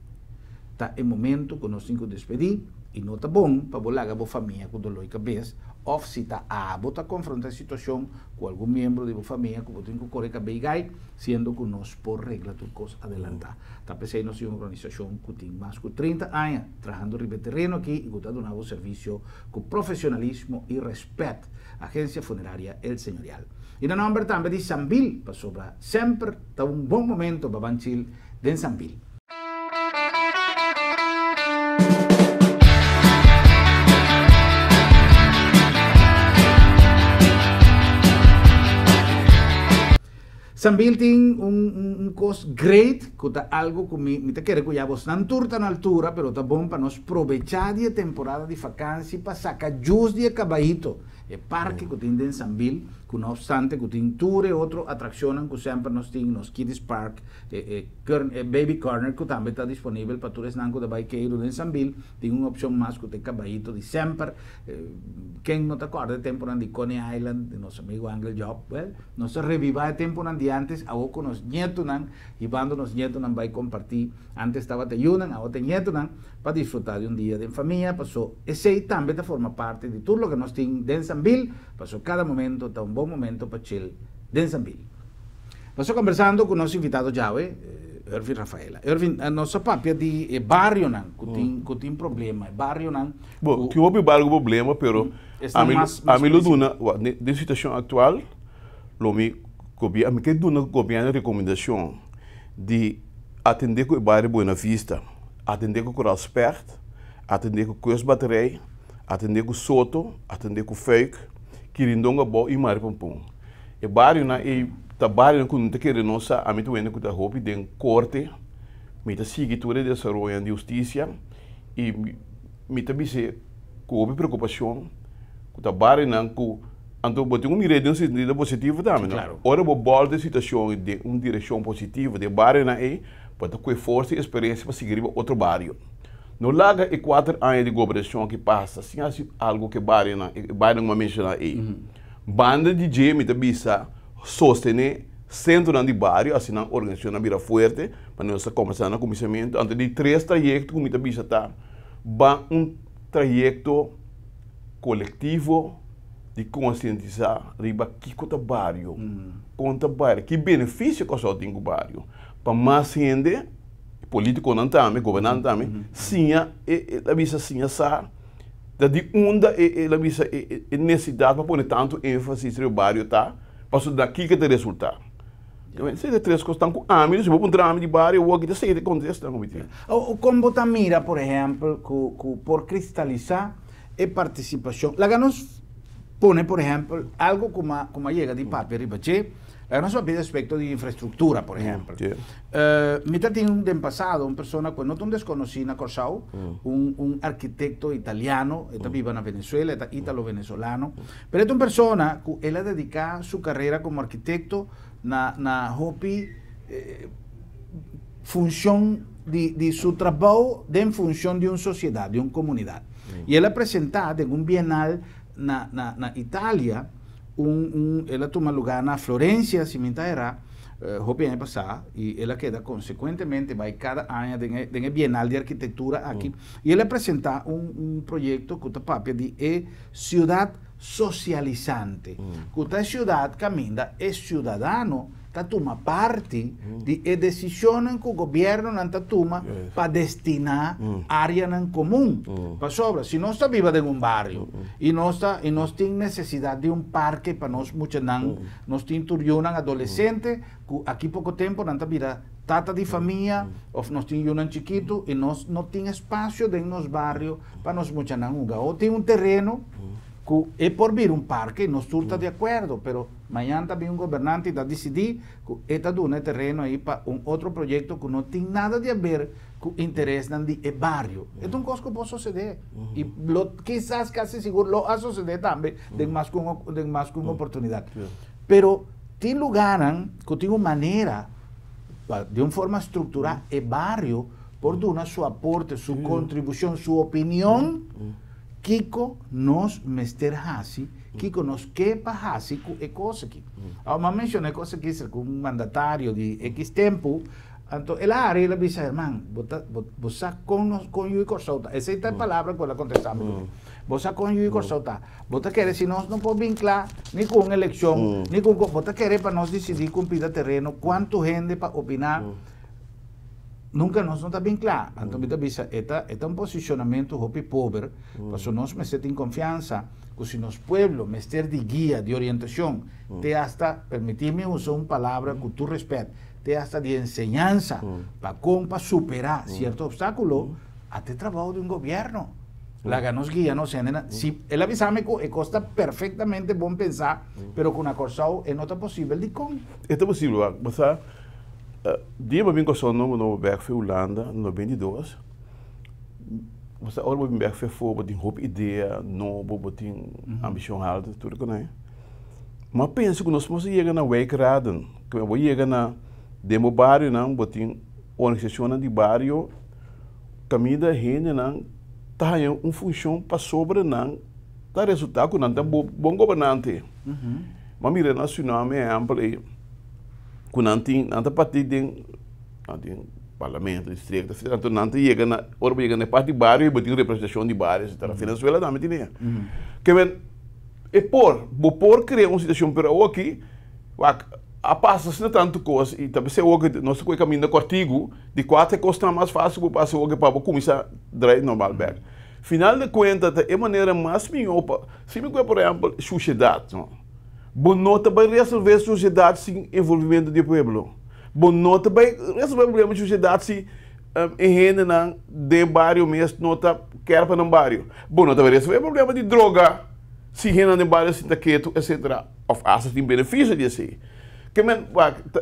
[SPEAKER 1] Ta e momento ku nos tin ku despedí i no ta bon pa bo laga bo famia ku doló i kabes òf si ta abo ta konfrontá e situashon ku algun miembro di bo famia ku bo tin ku kore kabei gai siendo ku nos por regla tur kos adelantá. Ta p'esei nos tin un organisashon ku tin mas ku 30 aña trahando riba e tereno aki i ku ta duna bo servisio ku profesionalismo i rèspèt, Agencia Funeraria El Señorial. I na nòmber tambe di Sambil, pasobra semper ta un bon momento pa ban chil den Sambil. Sambil tin un kos great ku ta algu ku mi mi ta kere ku ya bosnan tur ta na altura pero ta bon pa nos probechá di e temporada di fakansi pa saka djus di e kabaito, e parke ku tin den Sambil ku no opstante ku tin tur e otro atrakshonnan ku semper nos tin, nos kiddies park, e e baby corner ku tambe ta disponibel pa tur esnan ku ta bai keiru den Sambil, tin un opshon mas ku ta e kabaito di semper. Ken no ta kòrda e tempunan di Coney Island di nos amigu Angel Job? Wèl, nos ta revivá e tempunan di ántes, awor ku nos ñetunan, hibando nos ñetunan bai kompartí. Ántes tabata yunan, awor ta ñetunan, pa disfrutá di un dia den famia, pasó esei tambe ta forma parti di tur loke nos tin den Sambil, pasó kada momento ta un bon momento pa chill den Sambil. Nos ta kombersando ku nos invitado djawe, Ervin Rafaela. Ervin, nos a papia di e barionan ku tin ku tin problema, e barionan
[SPEAKER 2] Bo, tin hopi bario ku problema, pero ami ami lo duna, den situashon aktual, lo mi ami ke duna gobièrnu rekomendashon di atendé ku e bario Buena Vista, atendé ku Koral Specht, atendé ku Kustbaterij, atendé ku Soto, atendé ku Fuik, Kirindongo Abou i Maripampun. E barionan ei ta barionan ku no ta kere nos sa, ami ta wende ku ta hopi den korte, mi ta sigui tur e desaroyonan di hustisia i mi ta bis'é ku hopi preokupashon ku ta barionan ku anto bo tin ku mir'é den un sentido positivo tambe no. Ora bo bòlta e situashon den un direkshon positivo den e barionan ei bo ta kue forsa i esperensia pa sigui riba otro bario. No laga e kuater aña di gobernashon aki pasa sin hasi algu ku e barionan e barionan ku mi a menshoná ei. Banda di dje mi ta bisa sostené sentronan di bario, asina nan organisashonnan bira fuerte, pa nos ta komensá na kuminsamentu. Anto di tres trayekto ku mi ta bisa ta ban un trayekto kolektivo di konsientisá riba kiko ta bario, kon ta bario, ki benefisio Kòrsou tin ku bario, pa mas hende, polítikonan tambe, gobernantenan tambe, siña e ta bisa siña sa. Ta di unda e el a bisa e e necesidad pa pone tanto énfasis riba bario ta, pasobra di aki ke ta resulta. Esei ta tres kosnan ku ami, si bo puntra ami di bario awor aki ta esei ta e kontesta ku mi tin.
[SPEAKER 1] O kon bo ta mira, por ehèmpel, ku ku por kristalisá e partisipashon? Laga nos pone, por ehèmpel, algu ku mi ku mi a yega di papia riba dje. Laga nos papia di aspekto di infrastruktura, por ehèmpel. Mi ta tin den pasado un persona ku no ta un deskonosí na Kòrsou, un un arkitekto italiano, e ta biba na Venezuela, e ta italo-venezolano, pero e ta un persona ku el a dediká su karera komo arkitekto na na hopi funshon di di su trabou den funshon di un sosiedat, di un komunidat. I el a presentá den un bienal na na na Italia, un un el a tuma lugá na Florencia, si mi ta erá, hopi aña pasá, i el a keda konsekuentemente bai kada aña den e den e bienal di arkitektura aki, i el a presentá un un proyekto ku ta papia di e siudat sosialisante, ku ta e siudat kaminda e siudadano ta tuma parti di e desishonnan ku gobièrnunan ta tuma pa destiná áreanan komun. Pasobra si nos ta biba den un bario i nos ta i nos tin nesesidat di un parke pa nos muchanan, nos tin tur yunan adolesente ku aki poko tempu nan ta bira tata di famia òf nos tin yunan chikitu i nos no tin espasio den nos bario pa nos muchanan hunga. O tin un tereno ku e por bira un parke i nos tur ta di akuerdo, pero mañan ta bin un gobernante i ta disidí ku e ta duna e tereno ei pa un otro proyekto ku no tin nada di aber ku interesnan di e bario. E ta un kos ku por sosedé i lo kisas kasi sigur lo a sosedé tambe den mas ku un den mas ku un oportunidat. Pero tin lugánan ku tin un manera pa di un forma strukturá e bario por duna su aporte, su kontribushon, su opinion kiko nos mester hasi, kiko nos ke pa hasi ku e kos aki. Awor mi a menshoná e kos aki serka un mandatario di ekis tempu, anto el a hari el a bisa, Herman, bo ta bo bo sa kon nos kon yu di Kòrsou ta. Esei ta e palabra ku el a kontestá mi kuné. Bo sa kon yu di Kòrsou ta. Bo ta kere si nos no por bin kla ni ku un elekshon, ni ku un bo ta kere pa nos disidí ku un pida tereno kuantu hende pa opiná. Nunka nos no ta bin kla. Anto mi ta bisa e ta e ta un posishonamentu hopi pober, pasobra nos mester tin konfiansa ku si nos pueblo mester di guia, di orientashon, te asta, permití mi usa un palabra ku tur rèspèt, te asta di enseñansa pa kon pa superá sierto opstákulo, a ta e trabou di un gobièrnu. Laga nos guia nos hendenan. Si el a bisa mi ku e kos ta perfektamente bon pensá, pero ku na Kòrsou e no ta posibel, dikon?
[SPEAKER 2] E ta posibel, wak. Bo sa, dia bo bin Kòrsou nobo nobo bèk for Hulanda, 92, bo sa ora bo bin bèk for afó bo tin hopi idea nobo, bo tin ambishon haltu, tur e konai. Mi a pensa ku nos mester yega na wijkraden, ku bo yega na den bo barionan bo tin organisashonnan di bario kaminda hendenan ta haña un funshon pasobra nan ta resultá ku nan ta bon gobernante. Bo a mira na Suriname ehèmpel ei ku nan tin nan ta partí den nan tin parlamento, distrikto etcetera anto nan ta yega na ora bo yega na e parti di bario bo tin representashon di bario etcetera. Venezuela tambe tin e. Ke men e por bo por krea un situashon pero awoki wak a pasa asina tantu kos i ta p'esei awoki nos ta kohe kaminda kòrtigu. Di kua ta e kosnan mas fásil ku bo hasi oke pa bo kuminsá drai normal bèk. Final di kuenta ta e manera mas mihó pa, si mi kue por ehèmpel shushedat no. Bo no ta bai resolvé shushedat sin envolvimentu di e pueblo. Bo no ta bai resolvé problema di shushedat si e hendenan den bario mes no ta kèr pa nan bario. Bo no ta bai resolvé problema di droga si hendenan den bario sinta ketu etcetera òf asta tin benefisio di esei. Ke men wak ta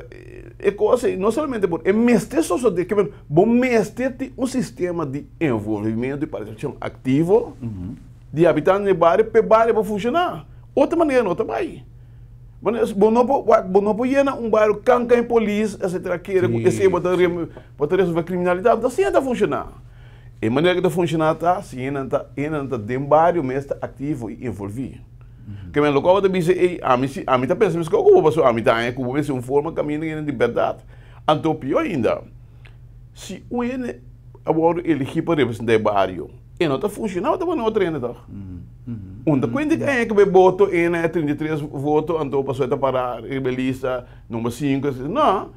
[SPEAKER 2] e kos ei no solamente por e mester sosodé ke men bo mester tin un sistema di envolvimento i partisipashon aktivo di habitante di e bario pa e bario por funshoná. Otro manera no ta bai. Bo no por wak bo no por yena un bario kanka e polis etcetera kere ku esei bo ta bo ta resolve kriminalidat no ta asina ta funshoná. E manera ku ta funshoná ta si hende ta hende ta den bario mes ta aktivo i envolví. Ke men loke bo ta bisa ei, ami si, ami ta pensa mes ku bo pasobra ami ta haña ku bo mester un forma kaminda hende di bèrdat. Anto pió ainda, si un hende a wòrdu eligí pa representá e bario, e no ta funshoná, bo ta pone otro hende tòg. Un ta kuenta ku haña ku e boto e na e 33 voto, anto pasobra e ta pará riba e lista number sinku, no,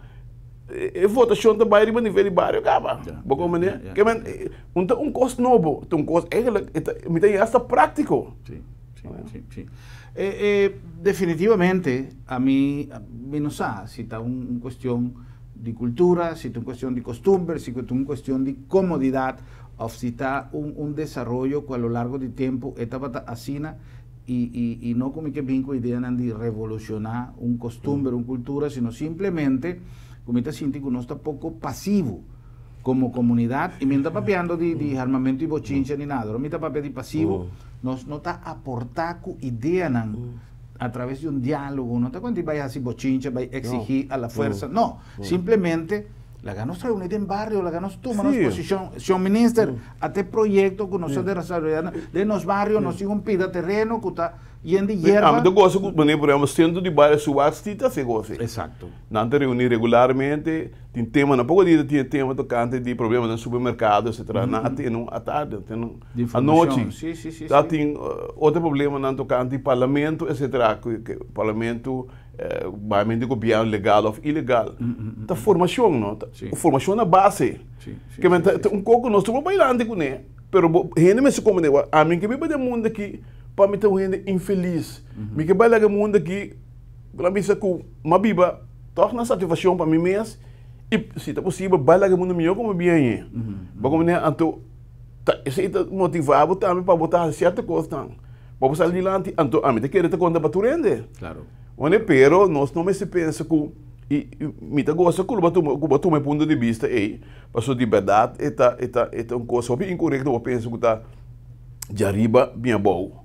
[SPEAKER 2] e votashon ta bai riba nivel di bario kaba. Bo komprendé? Ke men, un ta un kos nobo, ta un kos eigentlik, e ta, mi ta haña asta práktiko.
[SPEAKER 1] Sí, sí, sí, sí. E, e, definitivamente, ami, mi no sa si ta un, un cuestion di cultura, si ta un cuestion di costumber, si ta un cuestion di comodidad, of si ta un, un desaroyo cu a lo largo di tempo e tabata asina, y, y, y no cu mi ke bin cu ideanan di revoluciona un costumber, un cultura, sino simplemente cu mi ta sinti cu nos ta poco pasivo. Como comunidad, y mi no ta papiando di, di harmamento y bochincha ni nada, mi ta papia di pasivo, nos no ta aporta cu ideanan a traves di un dialogo, no ta cuando di bay haci bochincha, bay exigi a la fuerza, no, simplemente laga nos reuni den barrio, laga nos tuma nos posicion, señor minister, ate proyecto cu nos ta desaroyando den nos barrio, nos tin un pida tereno cu ta yen di yerba.
[SPEAKER 2] Ami ta gosa cu, manera por ehemplo, centro di barrio Suwats ti ta haci gosi. Nan ta reuni regularmente. Tin temanan, poko dia ta tin e tema tokante di problema den supermerkado etcetera. Nan a tene un atardi, a tene un anochi. Ta tin otro problemanan tokante di parlamento etcetera, ku parlamento bai di gobièrnu legal òf ilegal. Ta formashon no, formashon na base. Ke men ta un kos ku nos tur por bai lanti kuné, pero bo hende mester komprende wak ami ke biba den mundu aki pa mi ta un hende infelis. Mi ke bai laga e mundu aki, ku nan bisa ku mi a biba. Tòg na satisfakshon pa mi mes I si ta posibel bai laga e mundu mihó komo bien ei. Bo komprendé? Anto ta esei ta motivá bo tambe pa bo ta hasi sierto kosnan, pa bo sali dilanti. Anto ami ta kere ta konta pa tur hende. Wende, pero nos no mester pensa ku i mi ta gosa ku lo bo tuma ku bo tuma e punto di bista ei, pasobra di bèrdat e ta e ta e ta un kos hopi inkorekto bo pensa ku ta djariba bin abou,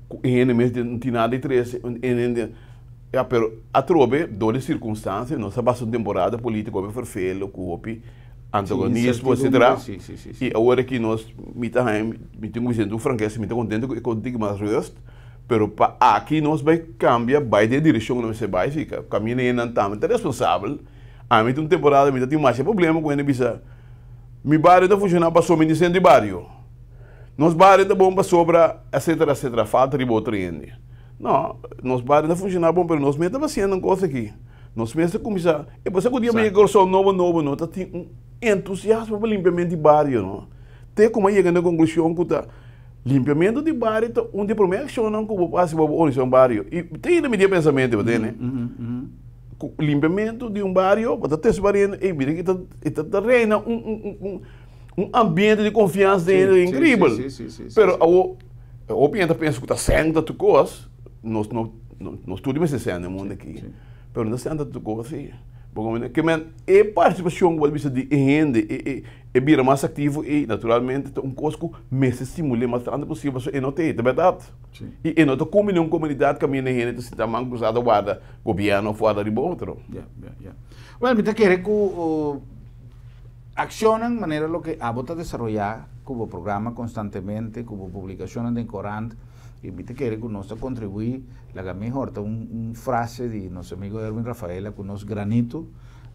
[SPEAKER 2] ku e hende mes no tin nada di trese, e hende. Ya, pero atrobe dor di circunstancia nos a pasa un temporada politico hopi fervelo cu hopi antagonismo etcetera y awor aki nos mi ta haña mi tin cu bisa tur franqueza mi ta contento cu e con tin mas rust pero pa aki nos bay cambia bay den e direccion cu nos mester bay si caminda hendenan tambe ta responsabel ami tin un temporada mi ta tin masha problema cu hende bisa mi bario ta funciona pasobra mi tin centro di bario nos bario ta bon pasobra etcetera etcetera falta riba otro hende. No, nos bario ta funciona bon, pero nos mes ta haciendo un cos aki. Nos mes ta cuminsa, e pasa cu dia mi yega Corsou nobo nobo no ta tin un entusiasmo pa limpiamento di bario no. Te cu mi a yega na e conclusion cu ta limpiamento di bario ta un di e prome accionnan cu bo por haci pa bo organisa un bario. Y te ainda mi tin e pensamento, bo tende? Cu limpiamento di un bario, bo ta trece bario, ey mira ki ta, e ta reina un un un un ambiente di confiansa den hende increibel. Pero awo. Hopi hende ta pensa ku ta sèn ta tur kos, nos no nos tur di mester sèn den mundu aki, pero no ta sèn ta tur kos si. Bo komprende? Ke men e partisipashon ku bo ta bisa di e hende e e e bira mas aktivo ei naturalmente ta un kos ku mester stimul'é mas tantu posibel pasobra e no ta ei, ta bèrdat? I e no ta kumbiní un komunidat kaminda e hende ta sinta man krusá ta warda gobièrnu òf warda riba otro.
[SPEAKER 1] Ya, ya, ya. Wèl, mi ta kere ku Akshonnan manera loke abo ta desaroyá ku bo programa konstantemente, ku bo publikashonnan den korant, i mi ta kere ku nos ta kontribuí, laga mi horta un un frase di nos amigo Erwin Rafaela ku nos granito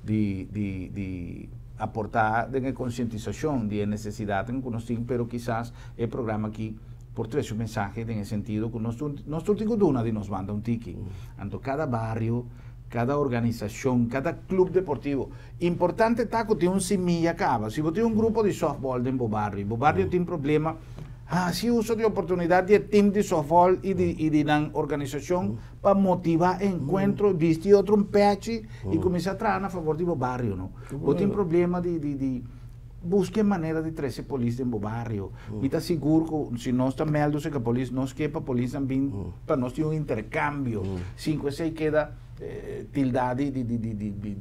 [SPEAKER 1] di di di aportá den e konsientisashon di e nesesidatnan ku nos tin, pero kisas e programa aki por trese un mensahe den e sentido ku nos tur nos tur tin ku duna di nos banda un tiki. Anto kada bario, kada organisashon, kada klup deportivo. Importante ta ku tin un similla kaba. Si bo tin un grupo di softball den bo bario i bo bario tin problema, hasi uso di oportunidat di e tim di softball i di i di nan organisashon pa motivá e enkuentro, bisti otro un pechi i kuminsá traha na favor di bo bario no. Bo tin problema di di di buska e manera di trese polis den bo bario. Mi ta sigur ku si nos ta mèldu serka polis, nos ke pa polisnan bin pa nos tin un interkambio sin ku esei keda tildá di di di di di di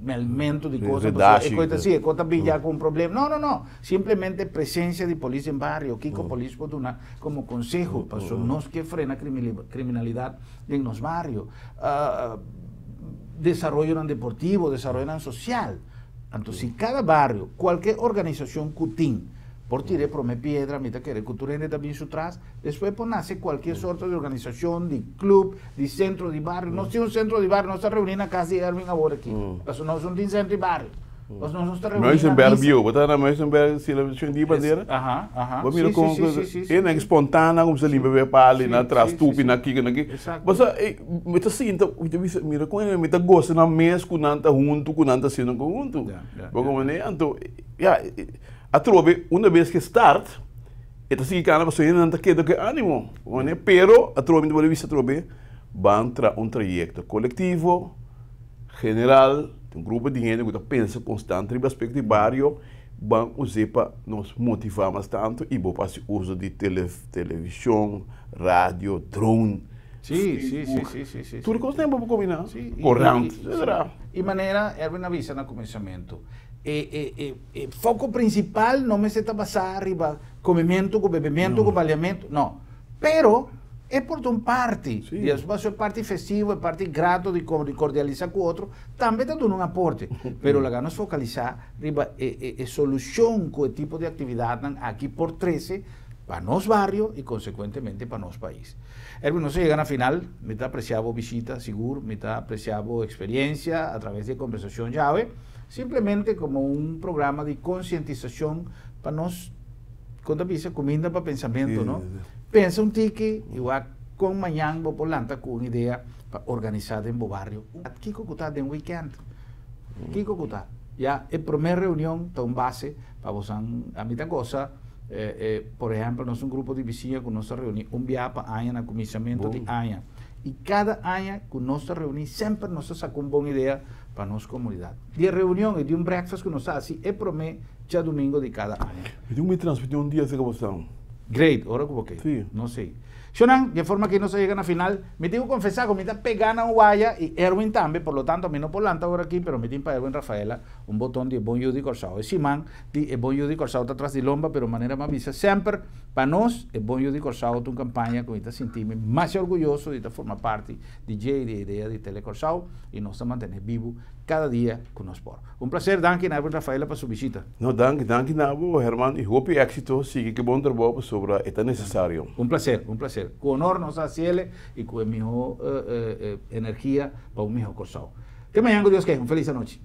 [SPEAKER 1] melmento di cosa pasobra e kos ta si e kos ta bin ya ku un problema no no no simplemente presencia di polis den bario kiko polis por duna komo konseho pasobra nos ke frena kriminalidat den nos bario desaroyonan deportivo desaroyonan sosial anto si kada bario kualke organisashon ku tin por tira e prome piedra mi ta kere ku tur hende ta bin su tras. Despues por nace cualkier sorto di organisacion, di club, di centro di bario. Nos tin un centro di bario, nos ta reuni na cas di Erwin awor aki. Pasobra nos no tin centro di bario. Pasobra nos ta reuni na misa.
[SPEAKER 2] Muizenberg bieu, bo ta na Muizenberg celebracion di bandera?
[SPEAKER 1] Aha, aha.
[SPEAKER 2] Bo mira con e nan spontana como sa limpia be pali na tras tupi na kiko na ki. Bo sa mi ta sinta mi ta bisa mira con mi ta gosa nan mes cu nan ta hunto cu nan ta haciendo hunto. Bo comprende? Anto ya atrobe una bes ke start. E ta sigui kana pasobra hendenan ta keda ku e ánimo. Pero atrobe mi ta por bisa atrobe ban tra un trayekto kolektivo, general, un grupo di hende ku ta pensa konstant riba aspekto di bario, ban us'é pa nos motivá mas tantu i bo por hasi uso di televishon, radio, drone, Facebook, tur kos nan bo por kombiná, korant, etcetera.
[SPEAKER 1] I manera Erwin a bisa na kuminsamentu, e e E foko prinsipal no mester ta basá riba komementu ku bebementu ku baliamentu, no. Pero e por ta un parti di eso, pasobra e parti festivo, e parti grato di kordialisá ku otro tambe ta duna un aporte. Pero laga nos fokalisá riba e e solushon ku e tipo di aktividatnan aki por trese pa nos bario i konsekuentemente pa nos pais. Erwin, nos a yega na final. Mi ta apresiá bo bishita, sigur. Mi ta apresiá bo eksperiensia atraves di e kombersashon djawe. Simplemente como un programa di concientisacion pa nos, con ta bisa, cuminda pa pensamento, no? Pensa un tiki y wak con mañan bo por lanta cu un idea pa organisa den bo bario. Kico cu ta den weekend? Kico cu ta? Ya e primer reunion ta un base pa bosan, ami ta goza, por ehempel nos un grupo di bisiña cu nos ta reuni un bia pa aña na cuminsamento di aña. I kada aña ku nos ta reuní semper nos ta saka un bon idea pa nos komunidat. Di e reunion i di un breakfast ku nos ta hasi e promé djadumingu di kada aña.
[SPEAKER 2] Mi tin ku mi transmití un dia serka boso.
[SPEAKER 1] Great, ora ku bo ke.
[SPEAKER 2] Sí.
[SPEAKER 1] No sei. Shonnan, di e forma aki nos a yega na final. Mi tin ku konfesá ku mi ta pegá na un waya i Erwin tambe, por lo tanto mi no por lanta ora aki, pero mi tin pa Erwin Rafaela un boton di e Bon Yu di Kòrsou. E siman di e Bon Yu di Kòrsou ta tras di lomba, pero manera mi a bisa semper, pa nos e Bon Yu di Kòrsou ta un kampaña ku mi ta sinti mi masha orguyoso di ta forma parti di dje i di e idea di Tele Kòrsou i nos ta mantené bibu kada dia ku nos por. Un placer, danki na Erwin Rafaela pa su bishita.
[SPEAKER 2] No, danki, danki na bo Herman y hopi exito, sigui cu e bon trabou pasobra e ta necesario.
[SPEAKER 1] Un placer, un placer. Cu honor nos a haciele y cu e miho energia pa un miho Corsou. Te mañan cu Dios ke. Un feliz anochi.